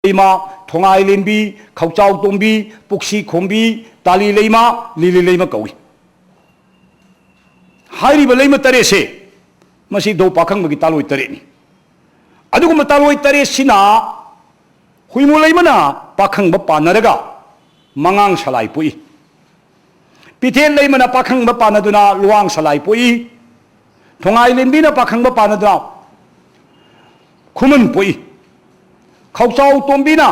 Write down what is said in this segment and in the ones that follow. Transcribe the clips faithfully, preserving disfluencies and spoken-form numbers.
ꯂꯩꯃ, ꯊꯣꯉꯥꯏ ꯂꯦꯝꯕꯤ, ꯈꯧꯆꯥꯎ ꯇꯣꯝꯕꯤ, ꯄꯨꯛꯁꯤ ꯈꯣꯝꯕꯤ, ꯇꯥꯂꯤ ꯂꯩꯃ, ꯂꯤꯂꯤ ꯂꯩꯃ ꯀꯧꯏ꯫ ꯍꯥꯏꯔꯤꯕ ꯂꯩꯃ ꯇꯔꯦꯠꯁꯦ, ꯃꯁꯤ ꯏꯕꯨꯙꯧ ꯄꯥꯈꯪꯕꯒꯤ ꯇꯥꯂꯣꯏ ꯇꯔꯦꯠꯅꯤ꯫ ꯑꯗꯨꯒꯨꯝꯕ ꯇꯥꯂꯣꯏ ꯇꯔꯦꯠꯁꯤꯅ ꯍꯨꯏꯃꯨ ꯂꯩꯃꯅ ꯄꯥꯈꯪꯕ ꯄꯥꯟꯅꯔꯒ ꯃꯉꯥꯡ ꯁꯂꯥꯏ ꯄꯣꯛꯏ꯫ ꯄꯤꯊꯦꯠ ꯂꯩꯃꯅ ꯄꯥꯈꯪꯕ ꯄꯥꯟꯅꯗꯨꯅ ꯂꯨꯋꯥꯡ ꯁꯂꯥꯏ ꯄꯣꯛꯏ꯫ ꯊꯣꯉꯥꯏ ꯂꯦꯝꯕꯤꯅ ꯄꯥꯈꯪꯕ ꯄꯥꯟꯅꯗꯨꯅ ꯈꯨꯃꯟ ꯄꯣꯛꯏ꯫ ꯈꯧꯆꯥꯎ ꯇꯣꯝꯕꯤꯅ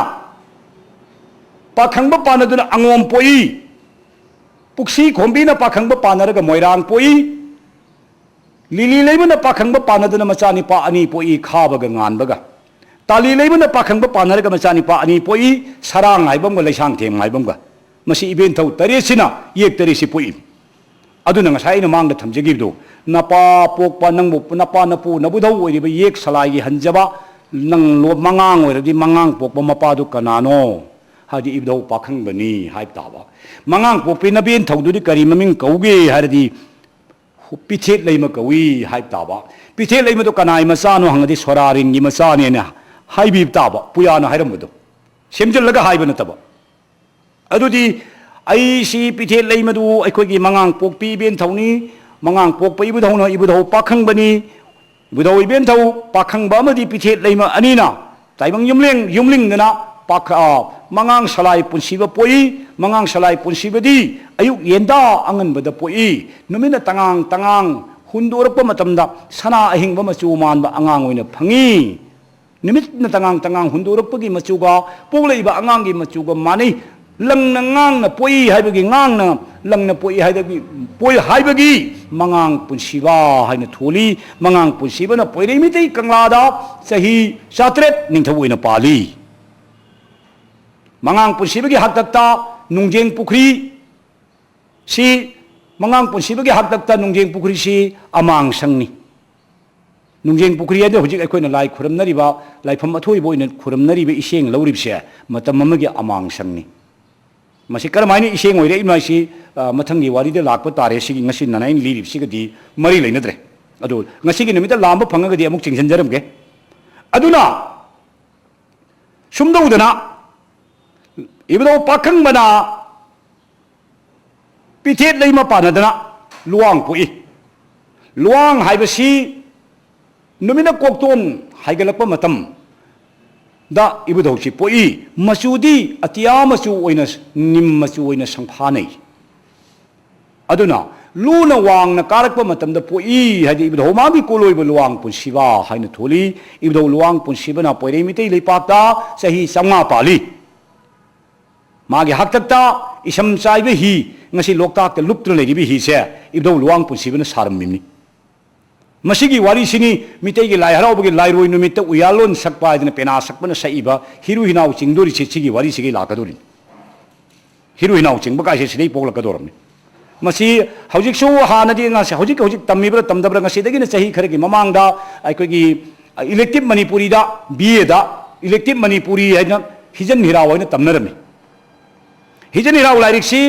ꯄꯥꯈꯪꯕ ꯄꯥꯟꯅꯗꯨꯅ ꯑꯉꯣꯝ ꯄꯣꯛꯏ꯫ ꯄꯨꯛꯁꯤ ꯈꯣꯝꯕꯤꯅ ꯄꯥꯈꯪꯕ ꯄꯥꯟꯅꯔꯒ ꯃꯣꯏꯔꯥꯡ ꯄꯣꯛꯏ꯫ ꯂꯤꯂꯤ ꯂꯩꯃꯅ ꯄꯥꯈꯪꯕ ꯄꯥꯟꯅꯗꯨꯅ ꯃꯆꯥꯅꯤꯄꯥ ꯑꯅꯤ ꯄꯣꯛꯏ, ꯈꯥꯕꯒ ꯉꯥꯟꯕꯒ꯫ ꯇꯥꯂꯤ ꯂꯩꯃꯅ ꯄꯥꯈꯪꯕ ꯄꯥꯟꯅꯔꯒ ꯃꯆꯥꯅꯤꯄꯥ ꯑꯅꯤ ꯄꯣꯛꯏ, ꯁꯔꯥꯡ ꯍꯥꯏꯕ ꯑꯃꯒ ꯂꯩꯁꯥꯡꯊꯦꯝ ꯍꯥꯏꯕ ꯑꯃꯒ꯫ ꯃꯁꯤ ꯏꯕꯦꯟꯊꯧ ꯇꯔꯦꯠꯁꯤꯅ ꯌꯦꯛ ꯇꯔꯦꯠꯁꯤ ꯄꯣꯛꯏ꯫ ꯑꯗꯨꯅ ꯉꯁꯥꯏ ꯑꯩꯅ ꯃꯥꯡꯗ ꯊꯝꯖꯈꯤꯕꯗꯣ, ꯅꯄꯥ ꯄꯣꯛꯄ ꯅꯪꯕꯨ, ꯅꯄꯥ ꯅꯄꯨ ꯅꯕꯨꯙꯧ ꯑꯣꯏꯔꯤꯕ ꯌꯦꯛ ꯁꯂꯥꯏꯒꯤ ꯍꯟꯖꯕ, ꯅꯪ ꯂꯣ-, ꯃꯉꯥꯡ ꯑꯣꯏꯔꯗꯤ ꯃꯉꯥꯡ ꯄꯣꯛꯄ ꯃꯄꯥꯗꯨ ꯀꯅꯥꯅꯣ? ꯍꯥꯏꯗꯤ ꯏꯕꯨꯙꯧ ꯄꯥꯈꯪꯕꯅꯤ ꯍꯥꯏꯕ ꯇꯥꯕ꯫ ꯃꯉꯥꯡ ꯄꯣꯛꯄꯤ ꯅꯕꯦꯟꯊꯧꯗꯨꯗꯤ ꯀꯔꯤ ꯃꯃꯤꯡ ꯀꯧꯒꯦ ꯍꯥꯏꯔꯗꯤ ꯄꯤꯊꯦꯠ ꯂꯩꯃ ꯀꯧꯏ ꯍꯥꯏꯕ ꯇꯥꯕ꯫ ꯄꯤꯊꯦꯠ ꯂꯩꯃꯗꯣ ꯀꯅꯥꯏ ꯃꯆꯥꯅꯣ ꯍꯪꯉꯗꯤ ꯁꯣꯔꯥꯔꯦꯟꯒꯤ ꯃꯆꯥꯅꯦꯅ ꯍꯥꯏꯕꯤꯕ ꯇꯥꯕ, ꯄꯨꯌꯥꯅ ꯍꯥꯏꯔꯝꯕꯗꯣ꯫ ꯁꯦꯝꯖꯤꯜꯂꯒ ꯍꯥꯏꯕ ꯅꯠꯇꯕ꯫ ꯑꯗꯨꯗꯤ ꯑꯩꯁꯤ ꯄꯤꯊꯦꯠ ꯂꯩꯃꯗꯨ ꯑꯩꯈꯣꯏꯒꯤ ꯃꯉꯥꯡ ꯄꯣꯛꯄꯤ ꯏꯕꯦꯟꯊꯧꯅꯤ, ꯃꯉꯥꯡ ꯄꯣꯛꯄ ꯏꯕꯨꯙꯧꯅ ꯏꯕꯨꯙꯧ ꯄꯥꯈꯪꯕꯅꯤ, ꯏꯕꯨꯙꯧ ꯏꯕꯦꯟꯊꯧ ꯄꯥꯈꯪꯕ ꯑꯃꯗꯤ ꯄꯤꯊꯦꯠ ꯂꯩꯃ ꯑꯅꯤꯅ ꯇꯥꯏꯕꯪ ꯌꯨꯝꯂꯦꯡ ꯌꯨꯝꯂꯤꯡꯗꯅ ꯄꯥꯈ-, ꯑ, ꯃꯉꯥꯡ ꯁꯂꯥꯏ ꯄꯨꯟꯁꯤꯕ ꯄꯣꯛꯏ꯫ ꯃꯉꯥꯡ ꯁꯂꯥꯏ ꯄꯨꯟꯁꯤꯕꯗꯤ ꯑꯌꯨꯛ ꯌꯦꯟꯗꯥ ꯑꯉꯟꯕꯗ ꯄꯣꯛꯏ꯫ ꯅꯨꯃꯤꯠꯅ ꯇꯉꯥꯡ ꯇꯉꯥꯡ ꯍꯨꯟꯗꯣꯔꯛꯄ ꯃꯇꯝꯗ ꯁꯅꯥ ꯑꯍꯤꯡꯕ ꯃꯆꯨ ꯃꯥꯟꯕ ꯑꯉꯥꯡ ꯑꯣꯏꯅ ꯐꯪꯏ꯫ ꯅꯨꯃꯤꯠꯅ ꯇꯉꯥꯡ ꯇꯉꯥꯡ ꯍꯨꯟꯗꯣꯔꯛꯄꯒꯤ ꯃꯆꯨꯒ ꯄꯣꯛꯂꯛꯏꯕ ꯑꯉꯥꯡꯒꯤ ꯃꯆꯨꯒ ꯃꯥꯟꯅꯩ꯫ ꯂꯪꯅ ꯉꯥꯡꯅ ꯄꯣꯛꯏ ꯍꯥꯏꯕꯒꯤ ꯉꯥꯡꯅ, ꯂꯪꯅ ꯄꯣꯛꯏ ꯍꯥꯏꯕꯒꯤ, ꯄꯣꯛꯏ ꯍꯥꯏꯕꯒꯤ ꯃꯉꯥꯡ ꯄꯨꯟꯁꯤꯕ ꯍꯥꯏꯅ ꯊꯣꯜꯂꯤ꯫ ꯃꯉꯥꯡ ꯄꯨꯟꯁꯤꯕꯅ ꯄꯣꯏꯔꯩꯃꯤꯇꯩ ꯀꯪꯂꯥꯗ ꯆꯍꯤ ꯆꯥꯇ꯭ꯔꯦꯠ ꯅꯤꯡꯊꯧ ꯑꯣꯏꯅ ꯄꯥꯜꯂꯤ꯫ ꯃꯉꯥꯡ ꯄꯨꯟꯁꯤꯕꯒꯤ ꯍꯥꯛꯇꯛꯇ ꯅꯨꯡꯖꯦꯡ ꯄꯨꯈ꯭ꯔꯤ ꯁꯤ, ꯃꯉꯥꯡ ꯄꯨꯟꯁꯤꯕꯒꯤ ꯍꯥꯛꯇꯛꯇ ꯅꯨꯡꯖꯦꯡ ꯄꯨꯈ꯭ꯔꯤꯁꯤ ꯑꯃꯥꯡ ꯁꯪꯅꯤ꯫ ꯅꯨꯡꯖꯦꯡ ꯄꯨꯈ꯭ꯔꯤ ꯍꯥꯏꯗꯤ ꯍꯧꯖꯤꯛ ꯑꯩꯈꯣꯏꯅ ꯂꯥꯏ ꯈꯨꯔꯝꯅꯔꯤꯕ, ꯂꯥꯏꯐꯝ ꯑꯊꯣꯏꯕ ꯑꯣꯏꯅ ꯈꯨꯔꯝꯅꯔꯤꯕ ꯏꯁꯦꯡ ꯂꯧꯔꯤꯕꯁꯦ ꯃꯇꯝ ꯑꯃꯒꯤ ꯑꯃꯥꯡ ꯁꯪꯅꯤ꯫ ꯃꯁꯤ ꯀꯔꯝꯍꯥꯏꯅ ꯏꯁꯦꯡ ꯑꯣꯏꯔꯛꯏꯅꯣ ꯍꯥꯏꯁꯤ, ꯑ, ꯃꯊꯪꯒꯤ ꯋꯥꯔꯤꯗ ꯂꯥꯛꯄ ꯇꯥꯔꯦ꯫ ꯁꯤꯒꯤ ꯉꯁꯤ ꯅꯅꯥꯏꯅ ꯂꯤꯔꯤꯕꯁꯤꯒꯗꯤ ꯃꯔꯤ ꯂꯩꯅꯗ꯭ꯔꯦ꯫ ꯑꯗꯨ ꯉꯁꯤꯒꯤ ꯅꯨꯃꯤꯠꯇ ꯂꯥꯝꯕ ꯐꯪꯉꯒꯗꯤ ꯑꯃꯨꯛ ꯆꯤꯡꯁꯤꯟꯖꯔꯝꯒꯦ꯫ ꯑꯗꯨꯅ ꯆꯨꯝꯗꯧꯗꯅ ꯏꯕꯨꯙꯧ ꯄꯥꯈꯪꯕꯅ ꯄꯤꯊꯦꯠ ꯂꯩꯃ ꯄꯥꯟꯅꯗꯅ ꯂꯨꯋꯥꯡ ꯄꯣꯛꯏ꯫ ꯂꯨꯋꯥꯡ ꯍꯥꯏꯕꯁꯤ ꯅꯨꯃꯤꯠꯅ ꯀꯣꯛꯇꯣꯟ ꯍꯥꯏꯒꯠꯂꯛꯄ ꯃꯇꯝꯗ ꯏꯕꯨꯙꯧꯁꯤ ꯄꯣꯛꯏ꯫ ꯃꯆꯨꯗꯤ ꯑꯇꯤꯌꯥ ꯃꯆꯨ ꯑꯣꯏꯅ, ꯅꯤꯝ ꯃꯆꯨ ꯑꯣꯏꯅ ꯁꯪꯐꯥꯅꯩ꯫ ꯑꯗꯨꯅ ꯂꯨꯅ ꯋꯥꯡꯅ ꯀꯥꯔꯛꯄ ꯃꯇꯝꯗ ꯄꯣꯛꯏ ꯍꯥꯏꯗꯤ ꯏꯕꯨꯙꯧ ꯃꯥꯒꯤ ꯀꯣꯂꯣꯏꯕ ꯂꯨꯋꯥꯡ ꯄꯨꯟꯁꯤꯕ ꯍꯥꯏꯅ ꯊꯣꯜꯂꯤ꯫ ꯏꯕꯨꯙꯧ ꯂꯨꯋꯥꯡ ꯄꯨꯟꯁꯤꯕꯅ ꯄꯣꯏꯔꯩ ꯃꯤꯇꯩ ꯂꯩꯄꯥꯛꯇ ꯆꯍꯤ ꯆꯥꯝꯃꯉꯥ ꯄꯥꯜꯂꯤ꯫ ꯃꯥꯒꯤ ꯍꯥꯛꯇꯛꯇ ꯏꯁꯝ ꯆꯥꯏꯕ ꯍꯤ, ꯉꯁꯤ ꯂꯣꯛꯇꯥꯛꯇ ꯂꯨꯞꯇꯨꯅ ꯂꯩꯔꯤꯕ ꯍꯤꯁꯦ ꯏꯕꯨꯙꯧ ꯂꯨꯋꯥꯡ ꯄꯨꯟꯁꯤꯕꯅ ꯁꯥꯔꯝꯃꯤꯕꯅꯤ꯫ ꯃꯁꯤꯒꯤ ꯋꯥꯔꯤꯁꯤꯅꯤ ꯃꯤꯇꯩꯒꯤ ꯂꯥꯏ ꯍꯔꯥꯎꯕꯒꯤ ꯂꯥꯏꯔꯣꯏ ꯅꯨꯃꯤꯠꯇ ꯎꯌꯥꯜꯂꯣꯟ ꯁꯛꯄ ꯍꯥꯏꯗꯅ ꯄꯦꯅꯥ ꯁꯛꯄꯅ ꯁꯛꯏꯕ ꯍꯤꯔꯨ ꯍꯤꯅꯥꯎ ꯆꯤꯡꯗꯣꯔꯤꯁꯤ ꯁꯤꯒꯤ ꯋꯥꯔꯤꯁꯤꯒꯤ ꯂꯥꯛꯀꯗꯣꯔꯤꯅꯤ꯫ ꯍꯤꯔꯨ ꯍꯤꯅꯥꯎ ꯆꯤꯡꯕ ꯀꯥꯏꯁꯦ ꯁꯤꯗꯩ ꯄꯣꯛꯂꯛꯀꯗꯧꯔꯕꯅꯤ꯫ ꯃꯁꯤ ꯍꯧꯖꯤꯛꯁꯨ ꯍꯥꯟꯅꯗꯤ ꯉꯁꯤ, ꯍꯧꯖꯤꯛ ꯍꯧꯖꯤꯛ ꯇꯝꯃꯤꯕ꯭ꯔꯥ ꯇꯝꯗꯕ꯭ꯔꯥ, ꯉꯁꯤꯗꯒꯤꯅ ꯆꯍꯤ ꯈꯔꯒꯤ ꯃꯃꯥꯡꯗ ꯑꯩꯈꯣꯏꯒꯤ elective ꯃꯅꯤꯄꯨꯔꯤꯗ, ꯕꯤ ꯑꯦꯗ elective ꯃꯅꯤꯄꯨꯔꯤ ꯍꯥꯏꯅ ꯍꯤꯖꯟ ꯍꯤꯔꯥꯎ ꯍꯥꯏꯅ ꯇꯝꯅꯔꯝꯃꯤ꯫ ꯍꯤꯖꯟ ꯍꯤꯔꯥꯎ ꯂꯥꯏꯔꯤꯛꯁꯤ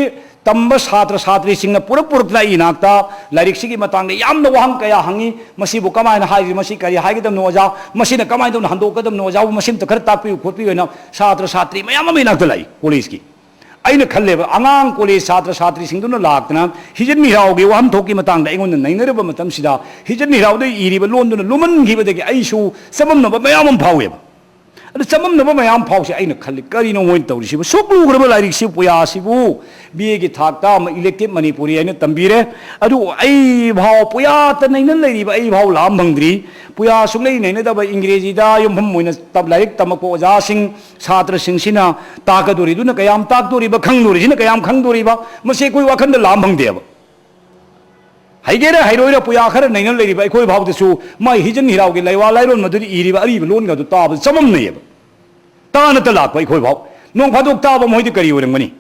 ꯇꯝꯕ ꯁꯥꯇ꯭ꯔ ꯁꯥꯇ꯭ꯔꯤꯁꯤꯡꯅ ꯄꯨꯔꯛ ꯄꯨꯔꯛꯇꯅ ꯑꯩ ꯏꯅꯥꯛꯇ ꯂꯥꯏꯔꯤꯛꯁꯤꯒꯤ ꯃꯇꯥꯡꯗ ꯌꯥꯝꯅ ꯋꯥꯍꯪ ꯀꯌꯥ ꯍꯪꯉꯤ꯫ "ꯃꯁꯤꯕꯨ ꯀꯃꯥꯏꯅ ꯍꯥꯏꯔꯤ? ꯃꯁꯤ ꯀꯔꯤ ꯍꯥꯏꯒꯗꯕꯅꯣ ꯑꯣꯖꯥ? ꯃꯁꯤꯅ ꯀꯃꯥꯏꯅ ꯇꯧꯅ ꯍꯟꯗꯣꯛꯀꯗꯕꯅꯣ? ꯑꯣꯖꯥꯕꯨ ꯃꯁꯤꯝꯇ ꯈꯔ ꯇꯥꯛꯄꯤꯌꯨ ꯈꯣꯠꯄꯤꯌꯨ" ꯍꯥꯏꯅ ꯁꯥꯇ꯭ꯔ ꯁꯥꯇ꯭ꯔꯤ ꯃꯌꯥꯝ ꯑꯃ ꯏꯅꯥꯛꯇ ꯂꯥꯛꯏ ꯀꯣꯂꯦꯖꯀꯤ꯫ ꯑꯩꯅ ꯈꯜꯂꯦꯕ, ꯑꯉꯥꯡ ꯀꯣꯂꯦꯖ ꯁꯥꯇ꯭ꯔ ꯁꯥꯇ꯭ꯔꯤꯁꯤꯡꯗꯨꯅ ꯂꯥꯛꯇꯅ ꯍꯤꯖꯟ ꯍꯤꯔꯥꯎꯒꯤ ꯋꯥꯍꯟꯊꯣꯛꯀꯤ ꯃꯇꯥꯡꯗ ꯑꯩꯉꯣꯟꯗ ꯅꯩꯅꯔꯕ ꯃꯇꯝꯁꯤꯗ, ꯍꯤꯖꯟ ꯍꯤꯔꯥꯎꯗ ꯏꯔꯤꯕ ꯂꯣꯟꯗꯨꯅ ꯂꯨꯃꯟꯈꯤꯕꯗꯒꯤ ꯑꯩꯁꯨ ꯆꯃꯝꯅꯕ ꯃꯌꯥꯝ ꯑꯃ ꯐꯥꯎꯋꯦꯕ꯫ ꯑꯗꯨ ꯆꯃꯝꯅꯕ ꯃꯌꯥꯝ ꯐꯥꯎꯁꯦ ꯑꯩꯅ ꯈꯜꯂꯤ, "ꯀꯔꯤꯅꯣ ꯃꯣꯏꯅ ꯇꯧꯔꯤꯁꯤꯕꯨ? ꯁꯨꯛ ꯂꯨꯈ꯭ꯔꯕ ꯂꯥꯏꯔꯤꯛꯁꯤꯕꯨ, ꯄꯨꯌꯥꯁꯤꯕꯨ ꯕꯤ ꯑꯦꯒꯤ ꯊꯥꯛꯇ ꯑꯃ elective ꯃꯅꯤꯄꯨꯔꯤ ꯍꯥꯏꯅ ꯇꯝꯕꯤꯔꯦ꯫ ꯑꯗꯨ ꯑꯩ ꯐꯥꯎ ꯄꯨꯌꯥꯇ ꯅꯩꯅ ꯂꯩꯔꯤꯕ ꯑꯩ ꯐꯥꯎ ꯂꯥꯝ ꯐꯪꯗ꯭ꯔꯤ꯫ ꯄꯨꯌꯥ ꯁꯨꯛꯂꯩ ꯅꯩꯅꯗꯕ ꯏꯪꯒ꯭ꯔꯦꯖꯤꯗ ꯌꯨꯝꯐꯝ ꯑꯣꯏꯅ ꯇꯞ-, ꯂꯥꯏꯔꯤꯛ ꯇꯝꯃꯛꯄ ꯑꯣꯖꯥꯁꯤꯡ, ꯁꯥꯇ꯭ꯔꯁꯤꯡꯁꯤꯅ ꯇꯥꯛꯀꯗꯣꯔꯤꯗꯨꯅ ꯀꯌꯥꯝ ꯇꯥꯛꯇꯣꯔꯤꯕ, ꯈꯪꯗꯣꯔꯤꯁꯤꯅ ꯀꯌꯥꯝ ꯈꯪꯗꯣꯔꯤꯕ? ꯃꯁꯤ ꯑꯩꯈꯣꯏ ꯋꯥꯈꯜꯗ ꯂꯥꯝ ꯐꯪꯗꯦꯕ"꯫ ꯍꯩꯒꯦꯔꯥ ꯍꯩꯔꯣꯏꯔꯥ ꯄꯨꯌꯥ ꯈꯔ ꯅꯩꯅ ꯂꯩꯔꯤꯕ ꯑꯩꯈꯣꯏ ꯐꯥꯎꯗꯁꯨ ꯃꯥꯏ ꯍꯤꯖꯟ ꯍꯤꯔꯥꯎꯒꯤ ꯂꯩꯋꯥ ꯂꯥꯏꯔꯣꯟ ꯃꯗꯨꯗ ꯏꯔꯤꯕ ꯑꯔꯤꯕ ꯂꯣꯟꯒꯗꯨ ꯇꯥꯕꯗ ꯆꯃꯝꯅꯩꯌꯦꯕ꯫ ꯇꯥꯅꯇ ꯂꯥꯛꯄ ꯑꯩꯈꯣꯏ ꯐꯥꯎ ꯅꯣꯡ ꯐꯥꯗꯣꯛ ꯇꯥꯕ ꯃꯣꯏꯗꯤ ꯀꯔꯤ ꯑꯣꯏꯔꯝꯒꯅꯤ?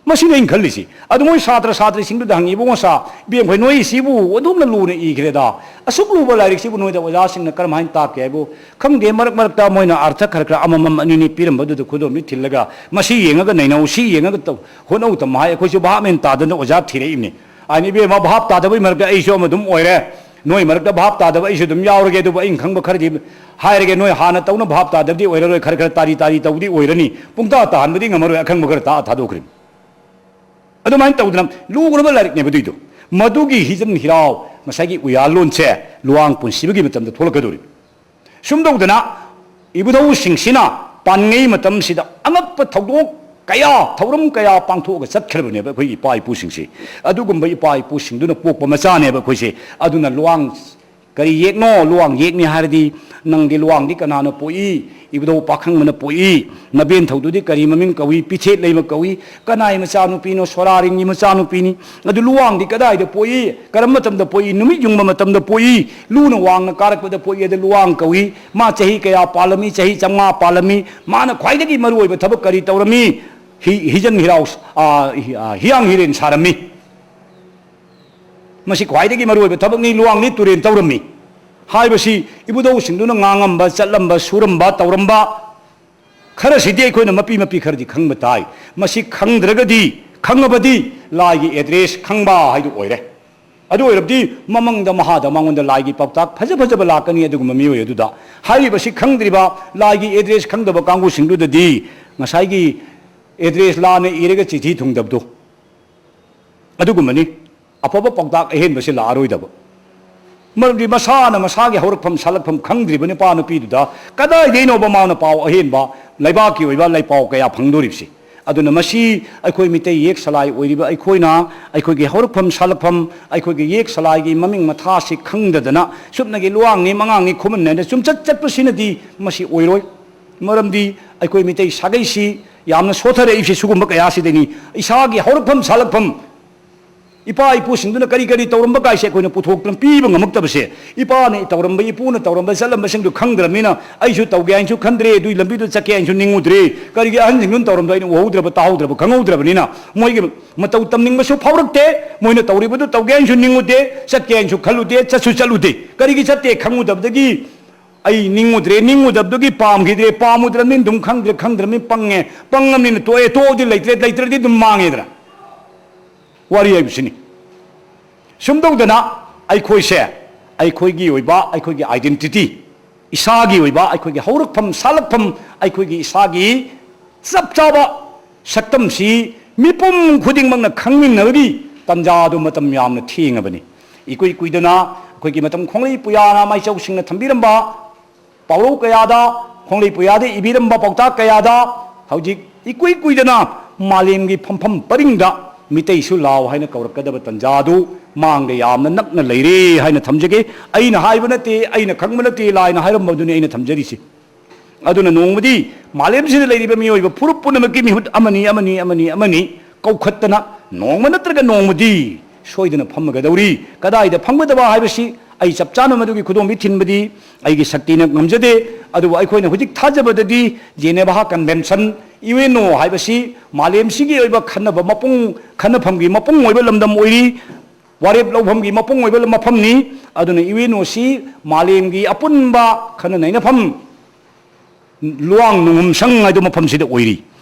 ꯃꯁꯤꯅꯤ ꯑꯩꯅ ꯈꯜꯂꯤꯁꯤ꯫ ꯑꯗꯨ ꯃꯣꯏ ꯁꯥꯇ꯭ꯔ ꯁꯥꯇ꯭ꯔꯤꯁꯤꯡꯗꯨꯗ ꯍꯪꯉꯤ, "ꯏꯕꯨꯡꯉꯣ ꯁꯥ, ꯏꯕꯦꯝꯈꯣꯏ ꯅꯣꯏ ꯁꯤꯕꯨ ꯑꯗꯨꯝꯅ ꯂꯨꯅ ꯏꯈ꯭ꯔꯦꯗ, ꯑꯁꯨꯛ ꯂꯨꯕ ꯂꯥꯏꯔꯤꯛꯁꯤꯕꯨ ꯅꯣꯏꯗ ꯑꯣꯖꯥꯁꯤꯡꯅ ꯀꯔꯝꯍꯥꯏꯅ ꯇꯥꯛꯀꯦ?" ꯍꯥꯏꯕꯨ, "ꯈꯪꯗꯦ, ꯃꯔꯛ ꯃꯔꯛꯇ ꯃꯣꯏꯅ ꯑꯥꯔꯊ ꯈꯔ ꯈꯔ ꯑꯃꯃꯝ ꯑꯅꯤꯅꯤ ꯄꯤꯔꯝꯕꯗꯨꯗ ꯈꯨꯗꯣꯝꯕꯤ ꯊꯤꯜꯂꯒ ꯃꯁꯤ ꯌꯦꯡꯉꯒ ꯅꯩꯅꯧ, ꯁꯤ ꯌꯦꯡꯉꯒ ꯇꯧ, ꯍꯣꯠꯅꯧ ꯇꯝꯃꯣ" ꯍꯥꯏ꯫ ꯑꯩꯈꯣꯏꯁꯨ ꯚꯥꯞ ꯃꯦꯟ ꯇꯥꯗꯅ ꯑꯣꯖꯥ ꯊꯤꯔꯛꯏꯕꯅꯤ꯫ ꯑꯩꯅ, "ꯏꯕꯦꯝꯃ, ꯚꯥꯞ ꯇꯥꯗꯕꯩ ꯃꯔꯛꯇ ꯑꯩꯁꯨ ꯑꯃ ꯑꯗꯨꯝ ꯑꯣꯏꯔꯦ꯫ ꯅꯣꯏ ꯃꯔꯛꯇ ꯚꯥꯞ ꯇꯥꯗꯕ ꯑꯩꯁꯨ ꯑꯗꯨꯝ ꯌꯥꯎꯔꯒꯦ, ꯑꯗꯨꯕꯨ ꯑꯩꯅ ꯈꯪꯕ ꯈꯔꯗꯤ ꯍꯥꯏꯔꯒꯦ꯫ ꯅꯣꯏ ꯍꯥꯟꯅ ꯇꯧꯅ ꯚꯥꯞ ꯇꯥꯗꯕꯗꯤ ꯑꯣꯏꯔꯔꯣꯏ, ꯈꯔ ꯈꯔ ꯇꯥꯔꯤ ꯇꯥꯔꯤ ꯇꯧꯕꯗꯤ ꯑꯣꯏꯔꯅꯤ꯫ ꯄꯨꯡꯇꯥ ꯇꯥꯍꯟꯕꯗꯤ ꯉꯝꯃꯔꯣꯏ, ꯑꯈꯪꯕ ꯈꯔ ꯇꯥꯛꯑ ꯊꯥꯗꯣꯛꯈ꯭ꯔꯤꯕꯅꯤ꯫ ꯑꯗꯨꯃꯥꯏꯅ ꯇꯧꯗꯅ ꯂꯨꯈ꯭ꯔꯕ ꯂꯥꯏꯔꯤꯛꯅꯦꯕ ꯑꯗꯨꯏꯗꯣ꯫ ꯃꯗꯨꯒꯤ ꯍꯤꯖꯟ ꯍꯤꯔꯥꯎ ꯉꯁꯥꯏꯒꯤ ꯎꯌꯥꯜꯂꯣꯟꯁꯦ ꯂꯨꯋꯥꯡ ꯄꯨꯟꯁꯤꯕꯒꯤ ꯃꯇꯝꯗ ꯊꯣꯛꯂꯛꯀꯗꯧꯔꯤꯕ꯫ ꯁꯨꯝ ꯇꯧꯗꯅ ꯏꯕꯨꯙꯧꯁꯤꯡꯁꯤꯅ ꯄꯥꯟꯉꯩ ꯃꯇꯝꯁꯤꯗ ꯑꯉꯛꯄ ꯊꯧꯗꯣꯛ ꯀꯌꯥ, ꯊꯧꯔꯝ ꯀꯌꯥ ꯄꯥꯡꯊꯣꯛꯑꯒ ꯆꯠꯈ꯭ꯔꯕꯅꯦꯕ ꯑꯩꯈꯣꯏꯒꯤ ꯏꯄꯥ ꯏꯄꯨꯁꯤꯡꯁꯤ꯫ ꯑꯗꯨꯒꯨꯝꯕ ꯏꯄꯥ ꯏꯄꯨꯁꯤꯡꯗꯨꯅ ꯄꯣꯛꯄ ꯃꯆꯥꯅꯦꯕ ꯑꯩꯈꯣꯏꯁꯦ꯫ ꯑꯗꯨꯅ ꯂꯨꯋꯥꯡ ꯀꯔꯤ ꯌꯦꯛꯅꯣ? ꯂꯨꯋꯥꯡ ꯌꯦꯛꯅꯤ ꯍꯥꯏꯔꯗꯤ, ꯅꯪꯗꯤ ꯂꯨꯋꯥꯡꯗꯤ ꯀꯅꯥꯅ ꯄꯣꯛꯏ? ꯏꯕꯨꯙꯧ ꯄꯥꯈꯪꯕꯅ ꯄꯣꯛꯏ꯫ ꯅꯕꯦꯟꯊꯧꯗꯨꯗꯤ ꯀꯔꯤ ꯃꯃꯤꯡ ꯀꯧꯏ? ꯄꯤꯊꯦꯠ ꯂꯩꯃ ꯀꯧꯏ꯫ ꯀꯅꯥꯏ ꯃꯆꯥꯅꯨꯄꯤꯅꯣ? ꯁꯣꯔꯥꯔꯤꯡꯒꯤ ꯃꯆꯥꯅꯨꯄꯤꯅꯤ꯫ ꯑꯗꯨ ꯂꯨꯋꯥꯡꯗꯤ ꯀꯗꯥꯏꯗ ꯄꯣꯛꯏ? ꯀꯔꯝꯕ ꯃꯇꯝꯗ ꯄꯣꯛꯏ? ꯅꯨꯃꯤꯠ ꯌꯨꯡꯕ ꯃꯇꯝꯗ ꯄꯣꯛꯏ꯫ ꯂꯨꯅ ꯋꯥꯡꯅ ꯀꯥꯔꯛꯄꯗ ꯄꯣꯛꯏ꯫ ꯑꯗꯨ ꯂꯨꯋꯥꯡ ꯀꯧꯏ꯫ ꯃꯥ ꯆꯍꯤ ꯀꯌꯥ ꯄꯥꯜꯂꯝꯃꯤ? ꯆꯍꯤ ꯆꯥꯝꯃꯉꯥ ꯄꯥꯜꯂꯝꯃꯤ꯫ ꯃꯥꯅ ꯈ꯭ꯋꯥꯏꯗꯒꯤ ꯃꯔꯨꯑꯣꯏꯕ ꯊꯕꯛ ꯀꯔꯤ ꯇꯧꯔꯝꯃꯤ? ꯍꯤ-, ꯍꯤꯖꯟ ꯍꯤꯔꯥꯎ, ꯑ, ꯍꯤ-, ꯑ, ꯍꯤꯌꯥꯡ ꯍꯤꯔꯦꯟ ꯁꯥꯔꯝꯃꯤ꯫ ꯃꯁꯤ ꯈ꯭ꯋꯥꯏꯗꯒꯤ ꯃꯔꯨꯑꯣꯏꯕ ꯊꯕꯛꯅꯤ꯫ ꯂꯨꯋꯥꯡꯗꯤ ꯇꯨꯔꯦꯟ ꯇꯧꯔꯝꯃꯤ꯫ ꯍꯥꯏꯕꯁꯤ ꯏꯕꯨꯙꯧꯁꯤꯡꯗꯨꯅ ꯉꯥꯡꯉꯝꯕ, ꯆꯠꯂꯝꯕ, ꯁꯨꯔꯝꯕ, ꯇꯧꯔꯝꯕ ꯈꯔꯁꯤꯗꯤ ꯑꯩꯈꯣꯏꯅ ꯃꯄꯤ ꯃꯄꯤ ꯈꯔꯗꯤ ꯈꯪꯕ ꯇꯥꯏ꯫ ꯃꯁꯤ ꯈꯪꯗ꯭ꯔꯒꯗꯤ, ꯈꯪꯉꯕꯗꯤ ꯂꯥꯏꯒꯤ ꯑꯦꯗ꯭ꯔꯦꯁ ꯈꯪꯕ ꯍꯥꯏꯗꯨ ꯑꯣꯏꯔꯦ꯫ ꯑꯗꯨ ꯑꯣꯏꯔꯕꯗꯤ ꯃꯃꯪꯗ ꯃꯍꯥꯗ ꯃꯉꯣꯟꯗ ꯂꯥꯏꯒꯤ ꯄꯥꯎꯇꯥꯛ ꯐꯖ ꯐꯖꯕ ꯂꯥꯛꯀꯅꯤ ꯑꯗꯨꯒꯨꯝꯕ ꯃꯤꯑꯣꯏ ꯑꯗꯨꯗ꯫ ꯍꯥꯏꯔꯤꯕꯁꯤ ꯈꯪꯗ꯭ꯔꯤꯕ, ꯂꯥꯏꯒꯤ ꯑꯦꯗ꯭ꯔꯦꯁ ꯈꯪꯗꯕ ꯀꯥꯡꯕꯨꯁꯤꯡꯗꯨꯗꯗꯤ ꯉꯁꯥꯏꯒꯤ ꯑꯦꯗ꯭ꯔꯦꯁ ꯂꯥꯟꯅ ꯏꯔꯒ ꯆꯤꯊꯤ ꯊꯨꯡꯗꯕꯗꯣ ꯑꯗꯨꯒꯨꯝꯕꯅꯤ꯫ ꯑꯐꯕ ꯄꯥꯎꯇꯥꯛ ꯑꯍꯦꯟꯕꯁꯤ ꯂꯥꯛꯑꯔꯣꯏꯗꯕ꯫ ꯃꯔꯝꯗꯤ ꯃꯁꯥꯅ ꯃꯁꯥꯒꯤ ꯍꯧꯔꯛꯐꯝ ꯁꯥꯠꯂꯛꯐꯝ ꯈꯪꯗ꯭ꯔꯤꯕ ꯅꯨꯄꯥ ꯅꯨꯄꯤꯗꯨꯗ ꯀꯗꯥꯏꯗꯒꯤꯅꯣꯕ ꯃꯥꯅ ꯄꯥꯎ ꯑꯍꯦꯟꯕ, ꯂꯩꯕꯥꯛꯀꯤ ꯑꯣꯏꯕ ꯂꯥꯏꯄꯥꯎ ꯀꯌꯥ ꯐꯪꯗꯣꯔꯤꯕꯁꯤ? ꯑꯗꯨꯅ ꯃꯁꯤ ꯑꯩꯈꯣꯏ ꯃꯤꯇꯩ ꯌꯦꯛ ꯁꯂꯥꯏ ꯑꯣꯏꯔꯤꯕ ꯑꯩꯈꯣꯏꯅ ꯑꯩꯈꯣꯏꯒꯤ ꯍꯧꯔꯛꯐꯝ ꯁꯥꯠꯂꯛꯐꯝ, ꯑꯩꯈꯣꯏꯒꯤ ꯌꯦꯛ ꯁꯂꯥꯏꯒꯤ ꯃꯃꯤꯡ ꯃꯊꯥꯁꯤ ꯈꯪꯗꯗꯅ ꯆꯨꯝꯅꯒꯤ ꯂꯨꯋꯥꯡꯅꯤ ꯃꯉꯥꯡꯅꯤ ꯈꯨꯃꯟꯅꯦꯅ ꯆꯨꯝꯆꯠ ꯆꯠꯄꯁꯤꯅꯗꯤ ꯃꯁꯤ ꯑꯣꯏꯔꯣꯏ꯫ ꯃꯔꯝꯗꯤ ꯑꯩꯈꯣꯏ ꯃꯤꯇꯩ ꯁꯥꯒꯩꯁꯤ ꯌꯥꯝꯅ ꯁꯣꯊꯔꯛꯏꯁꯦ ꯁꯤꯒꯨꯝꯕ ꯀꯌꯥꯁꯤꯗꯅꯤ꯫ ꯏꯁꯥꯒꯤ ꯍꯧꯔꯛꯐꯝ ꯁꯥꯠꯂꯛꯐꯝ, ꯏꯄꯥ ꯏꯄꯨꯁꯤꯡꯗꯨꯅ ꯀꯔꯤ ꯀꯔꯤ ꯇꯧꯔꯝꯕ ꯀꯥꯏꯁꯦ ꯑꯩꯈꯣꯏꯅ ꯄꯨꯊꯣꯛꯇꯅ ꯄꯤꯕ ꯉꯝꯃꯛꯇꯕꯁꯦ, ꯏꯄꯥꯅ ꯇꯧꯔꯝꯕ, ꯏꯄꯨꯅ ꯇꯧꯔꯝꯕ, ꯆꯠꯂꯝꯕꯁꯤꯡꯗꯨ ꯈꯪꯗ꯭ꯔꯕꯅꯤꯅ ꯑꯩꯁꯨ ꯇꯧꯒꯦ ꯍꯥꯏꯅꯁꯨ ꯈꯟꯗ꯭ꯔꯦ, ꯑꯗꯨꯒꯤ ꯂꯝꯕꯤꯗꯨ ꯆꯠꯀꯦ ꯍꯥꯏꯅꯁꯨ ꯅꯤꯡꯉꯨꯗ꯭ꯔꯦ꯫ ꯀꯔꯤꯒꯤ? ꯑꯍꯟꯁꯤꯡꯗꯨꯅ ꯇꯧꯔꯝꯕꯗꯣ ꯑꯩꯅ ꯎꯍꯧꯗ꯭ꯔꯕ, ꯇꯥꯍꯧꯗ꯭ꯔꯕ, ꯈꯪꯍꯧꯗ꯭ꯔꯕꯅꯤꯅ ꯃꯣꯏꯒꯤ ꯃꯇꯧ ꯇꯝꯅꯤꯡꯕꯁꯨ ꯐꯥꯎꯔꯛꯇꯦ꯫ ꯃꯣꯏꯅ ꯇꯧꯔꯤꯕꯗꯨ ꯇꯧꯒꯦ ꯍꯥꯏꯅꯁꯨ ꯅꯤꯡꯉꯨꯗꯦ, ꯆꯠꯀꯦ ꯍꯥꯏꯅꯁꯨ ꯈꯜꯂꯨꯗꯦ, ꯆꯠꯁꯨ ꯆꯠꯂꯨꯗꯦ꯫ ꯀꯔꯤꯒꯤ ꯆꯠꯇꯦ? ꯈꯪꯉꯨꯗꯕꯗꯒꯤ ꯑꯩ ꯅꯤꯡꯉꯨꯗ꯭ꯔꯦ, ꯅꯤꯡꯉꯨꯗꯕꯗꯨꯒꯤ ꯄꯥꯝꯈꯤꯗ꯭ꯔꯦ, ꯄꯥꯝꯃꯨꯗ꯭ꯔꯕꯅꯤꯅ ꯑꯗꯨꯝ ꯈꯪꯗ꯭ꯔꯦ, ꯈꯪꯗ꯭ꯔꯕꯅꯤꯅ ꯄꯪꯉꯦ, ꯄꯪꯉꯕꯅꯤꯅ ꯇꯣꯛꯑꯦ, ꯇꯣꯛꯑꯗꯤ ꯂꯩꯇ꯭ꯔꯦ, ꯂꯩꯇ꯭ꯔꯗꯤ ꯑꯗꯨꯝ ꯃꯥꯡꯉꯦꯗꯅ꯫ ꯋꯥꯔꯤ ꯍꯥꯏꯕꯁꯤꯅꯤ꯫ ꯁꯨꯝ ꯇꯧꯗꯅ ꯑꯩꯈꯣꯏꯁꯦ ꯑꯩꯈꯣꯏꯒꯤ ꯑꯣꯏꯕ ꯑꯩꯈꯣꯏꯒꯤ identity, ꯏꯁꯥꯒꯤ ꯑꯣꯏꯕ ꯑꯩꯈꯣꯏꯒꯤ ꯍꯧꯔꯛꯐꯝ, ꯁꯥꯠꯂꯛꯐꯝ, ꯑꯩꯈꯣꯏꯒꯤ ꯏꯁꯥꯒꯤ ꯆꯞ ꯆꯥꯕ ꯁꯛꯇꯝꯁꯤ ꯃꯤꯄꯨꯝ ꯈꯨꯗꯤꯡꯃꯛꯅ ꯈꯪꯃꯤꯟꯅꯕꯒꯤ ꯇꯥꯟꯖꯥꯗꯨ ꯃꯇꯝ ꯌꯥꯝꯅ ꯊꯦꯡꯉꯕꯅꯤ꯫ ꯏꯀꯨꯏ ꯀꯨꯏꯗꯅ ꯑꯩꯈꯣꯏꯒꯤ ꯃꯇꯝ ꯈꯣꯡꯂꯩ ꯄꯨꯌꯥꯅ ꯃꯥꯏꯆꯧꯁꯤꯡꯅ ꯊꯝꯕꯤꯔꯝꯕ ꯄꯥꯎꯔꯧ ꯀꯌꯥꯗ, ꯈꯣꯡꯂꯩ ꯄꯨꯌꯥꯗ ꯏꯕꯤꯔꯝꯕ ꯄꯥꯎꯇꯥꯛ ꯀꯌꯥꯗ ꯍꯧꯖꯤꯛ ꯏꯀꯨꯏ ꯀꯨꯏꯗꯅ ꯃꯥꯂꯦꯝꯒꯤ ꯐꯝꯐꯝ ꯄꯔꯤꯡꯗ ꯃꯤꯇꯩꯁꯨ ꯂꯥꯎ ꯍꯥꯏꯅ ꯀꯧꯔꯛꯀꯗꯕ ꯇꯥꯟꯖꯥ ꯑꯗꯨ ꯃꯥꯡꯗ ꯌꯥꯝꯅ ꯅꯛꯅ ꯂꯩꯔꯦ ꯍꯥꯏꯅ ꯊꯝꯖꯒꯦ꯫ ꯑꯩꯅ ꯍꯥꯏꯕ ꯅꯠꯇꯦ, ꯑꯩꯅ ꯈꯪꯕ ꯅꯠꯇꯦ, ꯂꯥꯏꯅ ꯍꯥꯏꯔꯝꯕꯗꯨꯅꯤ ꯑꯩꯅ ꯊꯝꯖꯔꯤꯁꯤ꯫ ꯑꯗꯨꯅ ꯅꯣꯡꯃꯗꯤ ꯃꯥꯂꯦꯝꯁꯤꯗ ꯂꯩꯔꯤꯕ ꯃꯤꯑꯣꯏꯕ ꯐꯨꯔꯨꯞ ꯄꯨꯝꯅꯃꯛꯀꯤ ꯃꯤꯍꯨꯠ ꯑꯃꯅꯤ, ꯑꯃꯅꯤ, ꯑꯃꯅꯤ, ꯑꯃꯅꯤ ꯀꯧꯈꯠꯇꯅ ꯅꯣꯡꯃ ꯅꯠꯇ꯭ꯔꯒ ꯅꯣꯡꯃꯗꯤ ꯁꯣꯏꯗꯅ ꯐꯝꯃꯒꯗꯧꯔꯤ꯫ ꯀꯗꯥꯏꯗ ꯐꯝꯒꯗꯕ ꯍꯥꯏꯕꯁꯤ ꯑꯩ ꯆꯞ ꯆꯥꯅ ꯃꯗꯨꯒꯤ ꯈꯨꯗꯣꯝꯕꯤ ꯊꯤꯟꯕꯗꯤ ꯑꯩꯒꯤ ꯁꯛꯇꯤꯅ ꯉꯝꯖꯗꯦ꯫ ꯑꯗꯨꯕꯨ ꯑꯩꯈꯣꯏꯅ ꯍꯧꯖꯤꯛ ꯊꯥꯖꯕꯗꯗꯤ Geneva Convention, U N O ꯍꯥꯏꯕꯁꯤ ꯃꯥꯂꯦꯝꯁꯤꯒꯤ ꯑꯣꯏꯕ ꯈꯟꯅꯕ ꯃꯄꯨꯡ, ꯈꯟꯅꯐꯝꯒꯤ ꯃꯄꯨꯡ ꯑꯣꯏꯕ ꯂꯝꯗꯝ ꯑꯣꯏꯔꯤ, ꯋꯥꯔꯦꯞ ꯂꯧꯐꯝꯒꯤ ꯃꯄꯨꯡ ꯑꯣꯏꯕ ꯃꯐꯝꯅꯤ꯫ ꯑꯗꯨꯅ ꯌꯨ ꯑꯦꯟ ꯑꯣꯁꯤ ꯃꯥꯂꯦꯝꯒꯤ ꯑꯄꯨꯟꯕ ꯈꯟꯅ ꯅꯩꯅꯐꯝ, ꯂꯨꯋꯥꯡ ꯅꯨꯡꯉꯨꯝꯁꯪ ꯍꯥꯏꯗꯣ ꯃꯐꯝꯁꯤꯗ ꯑꯣꯏꯔꯤ꯫